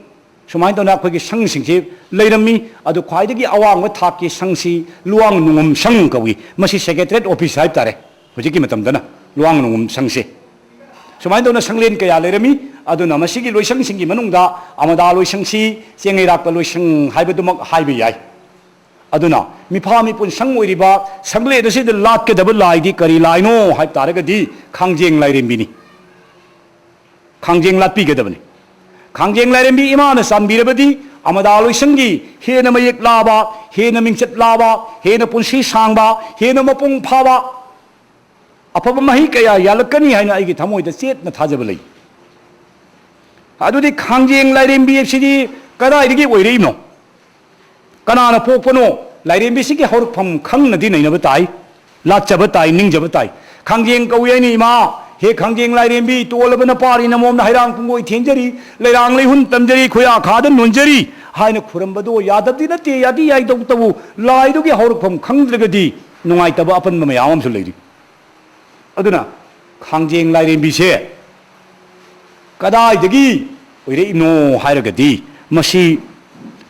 ꯁꯨꯃꯥꯏꯅ ꯇꯧꯅ ꯑꯩꯈꯣꯏꯒꯤ ꯁꯪꯁꯤꯡꯁꯤ ꯂꯩꯔꯝꯃꯤ꯫ ꯑꯗꯨ ꯈ꯭ꯋꯥꯏꯗꯒꯤ ꯑꯋꯥꯡꯕ ꯊꯥꯛꯀꯤ ꯁꯪꯁꯤ ꯂꯨꯋꯥꯡ ꯅꯨꯡꯉꯨꯝ ꯁꯪ ꯀꯧꯏ꯫ ꯃꯁꯤ ꯁꯦꯀ꯭ꯔꯦꯇꯔꯤꯌꯦꯠ ꯑꯣꯐꯤꯁ ꯍꯥꯏꯕ ꯇꯥꯔꯦ ꯍꯧꯖꯤꯛꯀꯤ ꯃꯇꯝꯗꯅ, ꯂꯨꯋꯥꯡ ꯅꯨꯡꯉꯨꯝ ꯁꯪꯁꯦ꯫ ꯁꯨꯃꯥꯏꯅ ꯇꯧꯅ ꯁꯪꯂꯦꯟ ꯀꯌꯥ ꯂꯩꯔꯝꯃꯤ꯫ ꯑꯗꯨꯅ ꯃꯁꯤꯒꯤ ꯂꯣꯏꯁꯪꯁꯤꯡꯒꯤ ꯃꯅꯨꯡꯗ ꯑꯃꯗꯥ ꯂꯣꯏꯁꯪꯁꯤ ꯆꯦꯡꯉꯩꯔꯥꯛꯄ ꯂꯣꯏꯁꯪ ꯍꯥꯏꯕꯗꯨꯃꯛ ꯍꯥꯏꯕ ꯌꯥꯏ꯫ ꯑꯗꯨꯅ ꯃꯤꯐꯥ ꯃꯤꯄꯨꯟ ꯁꯪ ꯑꯣꯏꯔꯤꯕ ꯁꯪꯂꯦꯟ ꯑꯁꯤꯗ ꯂꯥꯠꯀꯗꯕ ꯂꯥꯏꯗꯤ ꯀꯔꯤ ꯂꯥꯏꯅꯣ ꯍꯥꯏꯕ ꯇꯥꯔꯒꯗꯤ ꯈꯥꯡꯖꯦꯡ ꯂꯥꯏꯔꯦꯝꯕꯤꯅꯤ꯫ ꯈꯥꯡꯖꯦꯡ ꯂꯥꯠꯄꯤꯒꯗꯕꯅꯤ꯫ ꯈꯥꯡꯖꯦꯡ ꯂꯥꯏꯔꯦꯝꯕꯤ ꯏꯃꯥꯅ ꯆꯥꯟꯕꯤꯔꯕꯗꯤ ꯑꯃꯗꯥ ꯂꯣꯏꯁꯪꯒꯤ ꯍꯦꯟꯅ ꯃꯌꯦꯛ ꯂꯥꯕ, ꯍꯦꯟꯅ ꯃꯤꯡꯆꯠ ꯂꯥꯕ, ꯍꯦꯟꯅ ꯄꯨꯟꯁꯤ ꯁꯥꯡꯕ, ꯍꯦꯟꯅ ꯃꯄꯨꯡ ꯐꯥꯕ ꯑꯐꯕ ꯃꯍꯩ ꯀꯌꯥ ꯌꯥꯜꯂꯛꯀꯅꯤ ꯍꯥꯏꯅ ꯑꯩꯒꯤ ꯊꯃꯣꯏꯗ ꯆꯦꯠꯅ ꯊꯥꯖꯕ ꯂꯩ꯫ ꯑꯗꯨꯗꯤ ꯈꯥꯡꯖꯦꯡ ꯂꯥꯏꯔꯦꯝꯕꯤ ꯑꯁꯤꯗꯤ ꯀꯗꯥꯏꯗꯒꯤ ꯑꯣꯏꯔꯛꯏꯅꯣ? ꯀꯅꯥꯅ ꯄꯣꯛꯄꯅꯣ? ꯂꯥꯏꯔꯦꯝꯕꯤꯁꯤꯒꯤ ꯍꯧꯔꯛꯐꯝ ꯈꯪꯅꯗꯤ ꯅꯩꯅꯕ ꯇꯥꯏ, ꯂꯥꯠꯆꯕ ꯇꯥꯏ, ꯅꯤꯡꯖꯕ ꯇꯥꯏ꯫ "ꯈꯥꯡꯖꯦꯡ ꯀꯧꯏ ꯍꯥꯏꯅꯤ ꯏꯃꯥ, ꯍꯦ ꯈꯥꯡꯖꯦꯡ ꯂꯥꯏꯔꯦꯝꯕꯤ, ꯇꯣꯜꯂꯕ ꯅꯄꯥꯔꯤ ꯅꯃꯣꯝꯅ ꯍꯩꯔꯥꯡ ꯄꯨꯡꯒꯣꯏ ꯊꯦꯟꯖꯔꯤ, ꯂꯩꯔꯥꯡ ꯂꯩꯍꯨꯟ ꯇꯝꯖꯔꯤ, ꯈꯨꯌꯥ ꯈꯥꯗ ꯅꯣꯟꯖꯔꯤ" ꯍꯥꯏꯅ ꯈꯨꯔꯝꯕꯗꯣ ꯌꯥꯗꯕꯗꯤ ꯅꯠꯇꯦ, ꯌꯥꯗꯤ ꯌꯥꯏ꯫ ꯇꯧꯕꯇꯕꯨ ꯂꯥꯏꯗꯨꯒꯤ ꯍꯧꯔꯛꯐꯝ ꯈꯪꯗ꯭ꯔꯒꯗꯤ ꯅꯨꯡꯉꯥꯏꯇꯕ ꯑꯄꯟꯕ ꯃꯌꯥꯝ ꯑꯃꯁꯨ ꯂꯩꯔꯤ꯫ ꯑꯗꯨꯅ ꯈꯥꯡꯖꯦꯡ ꯂꯥꯏꯔꯦꯝꯕꯤꯁꯦ ꯀꯗꯥꯏꯗꯒꯤ ꯑꯣꯏꯔꯛꯏꯅꯣ ꯍꯥꯏꯔꯒꯗꯤ, ꯃꯁꯤ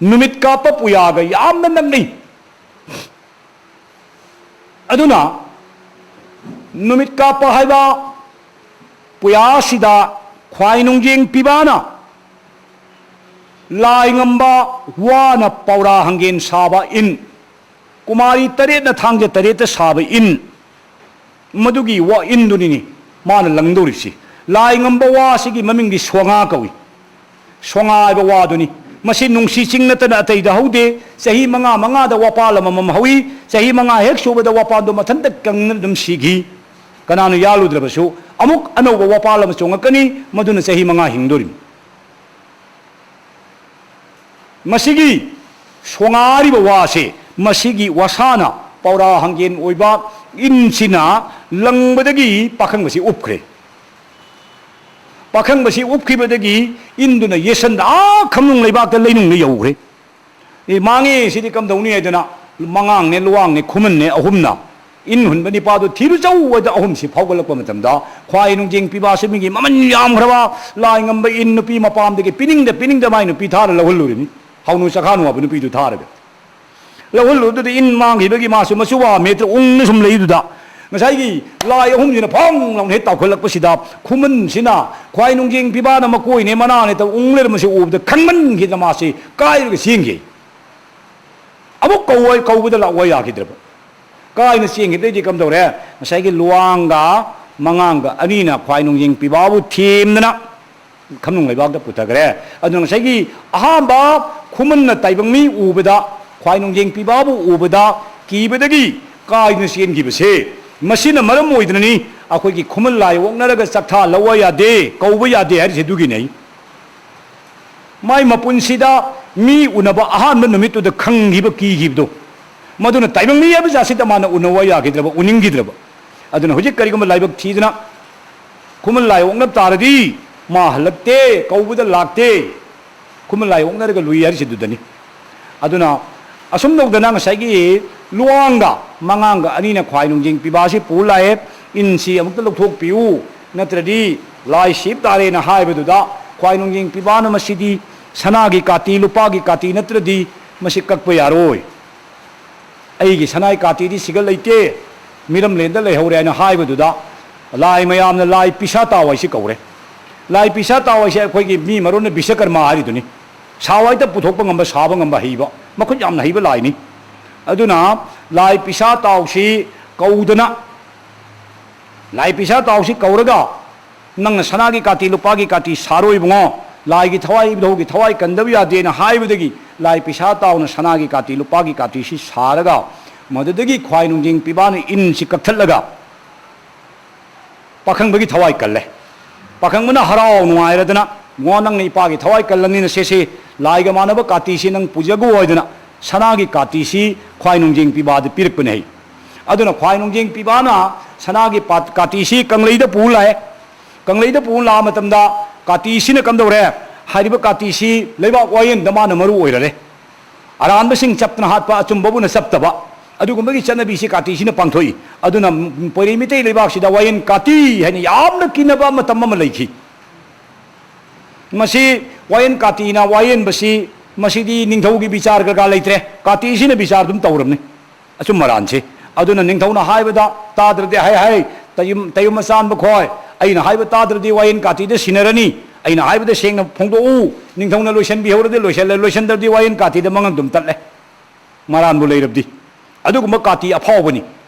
ꯅꯨꯃꯤꯠ ꯀꯥꯞꯄ ꯄꯨꯌꯥꯒ ꯌꯥꯝꯅ ꯅꯛꯅꯩ꯫ ꯑꯗꯨꯅ ꯅꯨꯃꯤꯠ ꯀꯥꯞꯄ ꯍꯥꯏꯕ ꯄꯨꯌꯥꯁꯤꯗ ꯈ꯭ꯋꯥꯏ ꯅꯨꯡꯖꯦꯡ ꯄꯤꯕꯥꯅ ꯂꯥꯏ ꯉꯝꯕ ꯋꯥꯅ ꯄꯧꯔꯥ ꯍꯪꯒꯦꯟ ꯁꯥꯕ ꯏꯟ, ꯀꯨꯃꯥꯔꯤ ꯇꯔꯦꯠꯅ ꯊꯥꯡꯖ ꯇꯔꯦꯠꯇ ꯁꯥꯕ ꯏꯟ, ꯃꯗꯨꯒꯤ ꯋꯥ ꯏꯟꯗꯨꯅꯤꯅꯤ ꯃꯥꯅ ꯂꯪꯗꯧꯔꯤꯕꯁꯤ꯫ ꯂꯥꯏ ꯉꯝꯕ ꯋꯥ ꯑꯁꯤꯒꯤ ꯃꯃꯤꯡꯗꯤ ꯁꯣꯉꯥ ꯀꯧꯏ꯫ ꯁꯣꯉꯥ ꯍꯥꯏꯕ ꯋꯥꯗꯨꯅꯤ꯫ ꯃꯁꯤ ꯅꯨꯡꯁꯤ ꯆꯤꯡ ꯅꯠꯇꯅ ꯑꯇꯩꯗ ꯍꯧꯗꯦ꯫ ꯆꯍꯤ ꯃꯉꯥ ꯃꯉꯥꯗ ꯋꯥꯄꯥꯜ ꯑꯃꯃꯝ ꯍꯧꯏ꯫ ꯆꯍꯤ ꯃꯉꯥ ꯍꯦꯛ ꯁꯨꯕꯗ ꯋꯥꯄꯥꯜꯗꯨ ꯃꯊꯟꯇ ꯀꯪꯅ ꯑꯗꯨꯝ ꯁꯤꯈꯤ꯫ ꯀꯅꯥꯅ ꯌꯥꯜꯂꯨꯗ꯭ꯔꯕꯁꯨ ꯑꯃꯨꯛ ꯑꯅꯧꯕ ꯋꯥꯄꯥꯜ ꯑꯃ ꯆꯣꯡꯉꯛꯀꯅꯤ, ꯃꯗꯨꯅ ꯆꯍꯤ ꯃꯉꯥ ꯍꯤꯡꯗꯣꯔꯤꯕꯅꯤ꯫ ꯃꯁꯤꯒꯤ ꯁꯣꯉꯥꯔꯤꯕ ꯋꯥꯁꯦ, ꯃꯁꯤꯒꯤ ꯋꯥꯁꯥꯅ ꯄꯧꯔꯥ ꯍꯪꯒꯦꯟ ꯑꯣꯏꯕ ꯏꯟꯁꯤꯅ ꯂꯪꯕꯗꯒꯤ ꯄꯥꯈꯪꯕꯁꯤ ꯎꯞꯈ꯭ꯔꯦ꯫ ꯄꯥꯈꯪꯕꯁꯤ ꯎꯞꯈꯤꯕꯗꯒꯤ ꯏꯟꯗꯨꯅ ꯌꯦꯠꯁꯟꯗ ꯑꯥ ꯈꯝꯅꯨꯡ ꯂꯩꯕꯥꯛꯇ ꯂꯩꯅꯨꯡꯗ ꯌꯧꯈ꯭ꯔꯦ꯫ ꯑꯦ, ꯃꯥꯡꯉꯦ, ꯁꯤꯗꯤ ꯀꯝꯗꯧꯅꯤ ꯍꯥꯏꯗꯅ ꯃꯉꯥꯡꯅꯦ, ꯂꯨꯋꯥꯡꯅꯦ, ꯈꯨꯃꯟꯅꯦ, ꯑꯍꯨꯝꯅ ꯏꯟ ꯍꯨꯟꯕ ꯅꯤꯄꯥꯗꯨ ꯊꯤꯔꯨ ꯆꯧ ꯍꯥꯏꯗ ꯑꯍꯨꯝꯁꯤ ꯐꯥꯎꯒꯠꯂꯛꯄ ꯃꯇꯝꯗ ꯈ꯭ꯋꯥꯏ ꯅꯨꯡꯖꯦꯡ ꯄꯤꯕꯥꯁꯤ ꯃꯤꯒꯤ ꯃꯃꯜ ꯌꯥꯝꯈ꯭ꯔꯕ ꯂꯥꯏ ꯉꯝꯕ ꯏꯟ ꯅꯨꯄꯤ ꯃꯄꯥꯝꯗꯒꯤ ꯄꯤꯅꯤꯡꯗ ꯄꯤꯅꯤꯡꯗ ꯃꯥꯏ ꯅꯨꯄꯤ ꯊꯥꯔ ꯂꯧꯍꯜꯂꯨꯔꯤꯅꯤ꯫ ꯍꯧꯅꯨ ꯆꯈꯥꯅꯨ ꯍꯥꯏꯕ ꯅꯨꯄꯤꯗꯨ ꯊꯥꯔꯒ ꯂꯧꯍꯜꯂꯨꯗꯨꯗ ꯏꯟ ꯃꯥꯡꯈꯤꯕꯒꯤ ꯃꯥꯁꯨ ꯃꯆꯨ ꯋꯥ ꯃꯦꯠꯇ ꯎꯪꯅ ꯁꯨꯝ ꯂꯩꯗꯨꯗ ꯉꯁꯥꯏꯒꯤ ꯂꯥꯏ ꯑꯍꯨꯝꯁꯤꯅ ꯐꯣꯡ ꯂꯥꯎꯅ ꯍꯦꯛ ꯇꯥꯎꯈꯠꯂꯛꯄꯁꯤꯗ ꯈꯨꯃꯟꯁꯤꯅ ꯈ꯭ꯋꯥꯏ ꯅꯨꯡꯖꯦꯡ ꯄꯤꯕꯥꯅ ꯃꯀꯣꯏꯅꯦ ꯃꯅꯥꯅꯦ ꯇꯧ ꯎꯪ ꯂꯩꯔꯝꯕꯁꯤ ꯎꯕꯗ ꯈꯪꯃꯟꯈꯤꯗꯅ ꯃꯥꯁꯤ ꯀꯥꯏꯔꯒ ꯆꯦꯟꯈꯤ꯫ ꯑꯃꯨꯛ ꯀꯧꯕ ꯀꯧꯕꯗ ꯂꯥꯛꯑꯣ ꯌꯥꯈꯤꯗ꯭ꯔꯕ꯫ ꯀꯥꯏꯅ ꯆꯦꯟꯈꯤꯕꯗꯩꯗꯤ ꯀꯝꯗꯧꯔꯦ? ꯉꯁꯥꯏꯒꯤ ꯂꯨꯋꯥꯡꯒ ꯃꯉꯥꯡꯒ ꯑꯅꯤꯅ ꯈ꯭ꯋꯥꯏ ꯅꯨꯡꯖꯦꯡ ꯄꯤꯕꯥꯕꯨ ꯊꯦꯝꯗꯅ ꯈꯝꯅꯨꯡ ꯂꯩꯕꯥꯛꯇ ꯄꯨꯊꯈ꯭ꯔꯦ꯫ ꯑꯗꯨꯅ ꯉꯁꯥꯏꯒꯤ ꯑꯍꯥꯟꯕ ꯈꯨꯃꯟꯅ ꯇꯥꯏꯕꯪ ꯃꯤ ꯎꯕꯗ, ꯈ꯭ꯋꯥꯏ ꯅꯨꯡꯖꯦꯡ ꯄꯤꯕꯥꯕꯨ ꯎꯕꯗ ꯀꯤꯕꯗꯒꯤ ꯀꯥꯏꯗꯨꯅ ꯆꯦꯟꯈꯤꯕꯁꯦ, ꯃꯁꯤꯅ ꯃꯔꯝ ꯑꯣꯏꯗꯅꯅꯤ ꯑꯩꯈꯣꯏꯒꯤ ꯈꯨꯃꯟ ꯂꯥꯏ ꯑꯣꯛꯅꯔꯒ ꯆꯥꯛꯊꯥ ꯂꯧꯕ ꯌꯥꯗꯦ, ꯀꯧꯕ ꯌꯥꯗꯦ ꯍꯥꯏꯔꯤꯁꯦ ꯑꯗꯨꯒꯤꯅꯦ꯫ ꯃꯥꯏ ꯃꯄꯨꯟꯁꯤꯗ ꯃꯤ ꯎꯅꯕ ꯑꯍꯥꯟꯕ ꯅꯨꯃꯤꯠꯇꯨꯗ ꯈꯪꯈꯤꯕ, ꯀꯤꯈꯤꯕꯗꯣ, ꯃꯗꯨꯅ ꯇꯥꯏꯕꯪ ꯃꯤ ꯍꯥꯏꯕ ꯖꯥꯠꯁꯤꯗ ꯃꯥꯅ ꯎꯅꯕ ꯌꯥꯈꯤꯗ꯭ꯔꯕ, ꯎꯅꯤꯡꯈꯤꯗ꯭ꯔꯕ꯫ ꯑꯗꯨꯅ ꯍꯧꯖꯤꯛ ꯀꯔꯤꯒꯨꯝꯕ ꯂꯥꯏꯕꯛ ꯊꯤꯗꯅ ꯈꯨꯃꯟ ꯂꯥꯏ ꯑꯣꯛꯅꯕ ꯇꯥꯔꯗꯤ ꯃꯥ ꯍꯜꯂꯛꯇꯦ, ꯀꯧꯕꯗ ꯂꯥꯛꯇꯦ, ꯈꯨꯃꯟ ꯂꯥꯏ ꯑꯣꯛꯅꯔꯒ ꯂꯨꯏ ꯍꯥꯏꯔꯤꯁꯤꯗꯨꯗꯅꯤ꯫ ꯑꯗꯨꯅ ꯑꯁꯨꯝ ꯇꯧꯗꯅ ꯉꯁꯥꯏꯒꯤ ꯂꯨꯋꯥꯡꯒ ꯃꯉꯥꯡꯒ ꯑꯅꯤꯅ ꯈ꯭ꯋꯥꯏ ꯅꯨꯡꯖꯤꯡ ꯄꯤꯕꯥꯁꯤ ꯄꯨ ꯂꯥꯛꯑꯦ, ꯏꯟꯁꯤ ꯑꯃꯨꯛꯇ ꯂꯧꯊꯣꯛꯄꯤꯌꯨ, ꯅꯠꯇ꯭ꯔꯗꯤ ꯂꯥꯏ ꯁꯤꯕ ꯇꯥꯔꯦꯅ ꯍꯥꯏꯕꯗꯨꯗ ꯈ꯭ꯋꯥꯏ ꯅꯨꯡꯖꯤꯡ ꯄꯤꯕꯥꯅ ꯃꯁꯤꯗꯤ ꯁꯅꯥꯒꯤ ꯀꯥꯇꯤ, ꯂꯨꯄꯥꯒꯤ ꯀꯥꯇꯤ ꯅꯠꯇ꯭ꯔꯗꯤ ꯃꯁꯤ ꯀꯛꯄ ꯌꯥꯔꯣꯏ꯫ ꯑꯩꯒꯤ ꯁꯅꯥꯏ ꯀꯥꯇꯤꯗꯤ ꯁꯤꯒ ꯂꯩꯇꯦ, ꯃꯤꯔꯝꯂꯦꯟꯗ ꯂꯩꯍꯧꯔꯦ ꯍꯥꯏꯅ ꯍꯥꯏꯕꯗꯨꯗ ꯂꯥꯏ ꯃꯌꯥꯝꯅ ꯂꯥꯏ ꯄꯤꯁꯥ ꯇꯥꯎ ꯍꯥꯏꯁꯤ ꯀꯧꯔꯦ꯫ ꯂꯥꯏ ꯄꯤꯁꯥ ꯇꯥꯎ ꯍꯥꯏꯁꯦ ꯑꯩꯈꯣꯏꯒꯤ ꯃꯤ ꯃꯔꯣꯟꯅ ꯕꯤꯁꯀꯔꯃ ꯍꯥꯏꯔꯤꯗꯨꯅꯤ꯫ ꯁꯥꯎ ꯍꯥꯏꯇ ꯄꯨꯊꯣꯛꯄ ꯉꯝꯕ, ꯁꯥꯕ ꯉꯝꯕ ꯍꯩꯕ, ꯃꯈꯨꯠ ꯌꯥꯝꯅ ꯍꯩꯕ ꯂꯥꯏꯅꯤ꯫ ꯑꯗꯨꯅ ꯂꯥꯏ ꯄꯤꯁꯥ ꯇꯥꯎꯁꯤ ꯀꯧꯗꯅ, ꯂꯥꯏ ꯄꯤꯁꯥ ꯇꯥꯎꯁꯤ ꯀꯧꯔꯒ ꯅꯪꯅ ꯁꯅꯥꯒꯤ ꯀꯥꯇꯤ, ꯂꯨꯄꯥꯒꯤ ꯀꯥꯇꯤ ꯁꯥꯔꯣꯏ ꯏꯕꯨꯡꯉꯣ, ꯂꯥꯏꯒꯤ ꯊꯋꯥꯏ ꯏꯙꯧꯒꯤ ꯊꯋꯥꯏ ꯀꯟꯗꯕ ꯌꯥꯗꯦꯅ ꯍꯥꯏꯕꯗꯒꯤ ꯂꯥꯏ ꯄꯤꯁꯥ ꯇꯥꯎꯅ ꯁꯅꯥꯒꯤ ꯀꯥꯇꯤ, ꯂꯨꯄꯥꯒꯤ ꯀꯥꯇꯤꯁꯤ ꯁꯥꯔꯒ ꯃꯗꯨꯗꯒꯤ ꯈ꯭ꯋꯥꯏ ꯅꯨꯡꯖꯤꯡ ꯄꯤꯕꯥꯅ ꯏꯟꯁꯤ ꯀꯛꯊꯠꯂꯒ ꯄꯥꯈꯪꯕꯒꯤ ꯊꯋꯥꯏ ꯀꯜꯂꯦ꯫ ꯄꯥꯈꯪꯕꯅ ꯍꯔꯥꯎ ꯅꯨꯡꯉꯥꯏꯔꯗꯅ, "ꯏꯕꯨꯡꯉꯣ, ꯅꯪꯅ ꯏꯄꯥꯒꯤ ꯊꯋꯥꯏ ꯀꯜꯂꯅꯤꯅ ꯁꯦꯁꯦ, ꯂꯥꯏꯒ ꯃꯥꯟꯅꯕ ꯀꯥꯇꯤꯁꯤ ꯅꯪ ꯄꯨꯖꯒꯣ" ꯍꯥꯏꯗꯅ ꯁꯅꯥꯒꯤ ꯀꯥꯇꯤꯁꯤ ꯈ꯭ꯋꯥꯏ ꯅꯨꯡꯖꯤꯡ ꯄꯤꯕꯥꯗ ꯄꯤꯔꯛꯄꯅꯦ꯫ ꯑꯗꯨꯅ ꯈ꯭ꯋꯥꯏ ꯅꯨꯡꯖꯤꯡ ꯄꯤꯕꯥꯅ ꯁꯅꯥꯒꯤ ꯄꯥꯠ-, ꯀꯥꯇꯤꯁꯤ ꯀꯪꯂꯩꯗ ꯄꯨ ꯂꯥꯛꯑꯦ꯫ ꯀꯪꯂꯩꯗ ꯄꯨ ꯂꯥꯛꯑ ꯃꯇꯝꯗ ꯀꯥꯇꯤꯁꯤꯅ ꯀꯝꯗꯧꯔꯦ? ꯍꯥꯏꯔꯤꯕ ꯀꯥꯇꯤꯁꯤ ꯂꯩꯕꯥꯛ ꯋꯥꯌꯦꯟꯗ ꯃꯥꯅ ꯃꯔꯨ ꯑꯣꯏꯔꯔꯦ꯫ ꯑꯔꯥꯟꯕꯁꯤꯡ ꯆꯞꯇꯅ ꯍꯥꯠꯄ, ꯑꯆꯨꯝꯕꯕꯨꯅ ꯆꯞꯇꯕ, ꯑꯗꯨꯒꯨꯝꯕꯒꯤ ꯆꯠꯅꯕꯤꯁꯤ ꯀꯥꯇꯤꯁꯤꯅ ꯄꯥꯡꯊꯣꯛꯏ꯫ ꯑꯗꯨꯅ ꯄꯣꯏꯔꯩ ꯃꯤꯇꯩ ꯂꯩꯕꯥꯛꯁꯤꯗ ꯋꯥꯌꯦꯟ ꯀꯥꯇꯤ ꯍꯥꯏꯅ ꯌꯥꯝꯅ ꯀꯤꯅꯕ ꯃꯇꯝ ꯑꯃ ꯂꯩꯈꯤ꯫ ꯃꯁꯤ ꯋꯥꯌꯦꯟ ꯀꯥꯇꯤꯅ ꯋꯥꯌꯦꯟꯕꯁꯤ, ꯃꯁꯤꯗꯤ ꯅꯤꯡꯊꯧꯒꯤ ꯕꯤꯆꯥꯔ ꯀꯔꯀꯥꯔ ꯂꯩꯇ꯭ꯔꯦ, ꯀꯥꯇꯤꯁꯤꯅ ꯕꯤꯆꯥꯔ ꯑꯗꯨꯝ ꯇꯧꯔꯕꯅꯤ꯫ ꯑꯆꯨꯝ ꯑꯔꯥꯟꯁꯦ꯫ ꯑꯗꯨꯅ ꯅꯤꯡꯊꯧꯅ ꯍꯥꯏꯕꯗ ꯇꯥꯗ꯭ꯔꯗꯤ, "ꯍꯥꯏ ꯍꯥꯏ, ꯇꯌꯨꯝ, ꯇꯌꯨꯝ ꯑꯆꯥꯟꯕ ꯈꯣꯏ, ꯑꯩꯅ ꯍꯥꯏꯕ ꯇꯥꯗ꯭ꯔꯗꯤ ꯋꯥꯌꯦꯟ ꯀꯥꯇꯤꯗ ꯁꯤꯟꯅꯔꯅꯤ, ꯑꯩꯅ ꯍꯥꯏꯕꯗ ꯁꯦꯡꯅ ꯐꯣꯡꯗꯣꯛꯎ, ꯅꯤꯡꯊꯧꯅ ꯂꯣꯏꯁꯤꯟꯕꯤꯍꯧꯔꯗꯤ ꯂꯣꯏꯁꯤꯜꯂꯦ, ꯂꯣꯏꯁꯤꯟꯗ꯭ꯔꯗꯤ ꯋꯥꯌꯦꯟ ꯀꯥꯇꯤꯗ ꯃꯉꯛ ꯑꯗꯨꯝ ꯇꯠꯂꯦ"꯫ ꯃꯔꯥꯟꯕꯨ ꯂꯩꯔꯕꯗꯤ꯫ ꯑꯗꯨꯒꯨꯝꯕ ꯀꯥꯇꯤ ꯑꯐꯥꯎꯕꯅꯤ꯫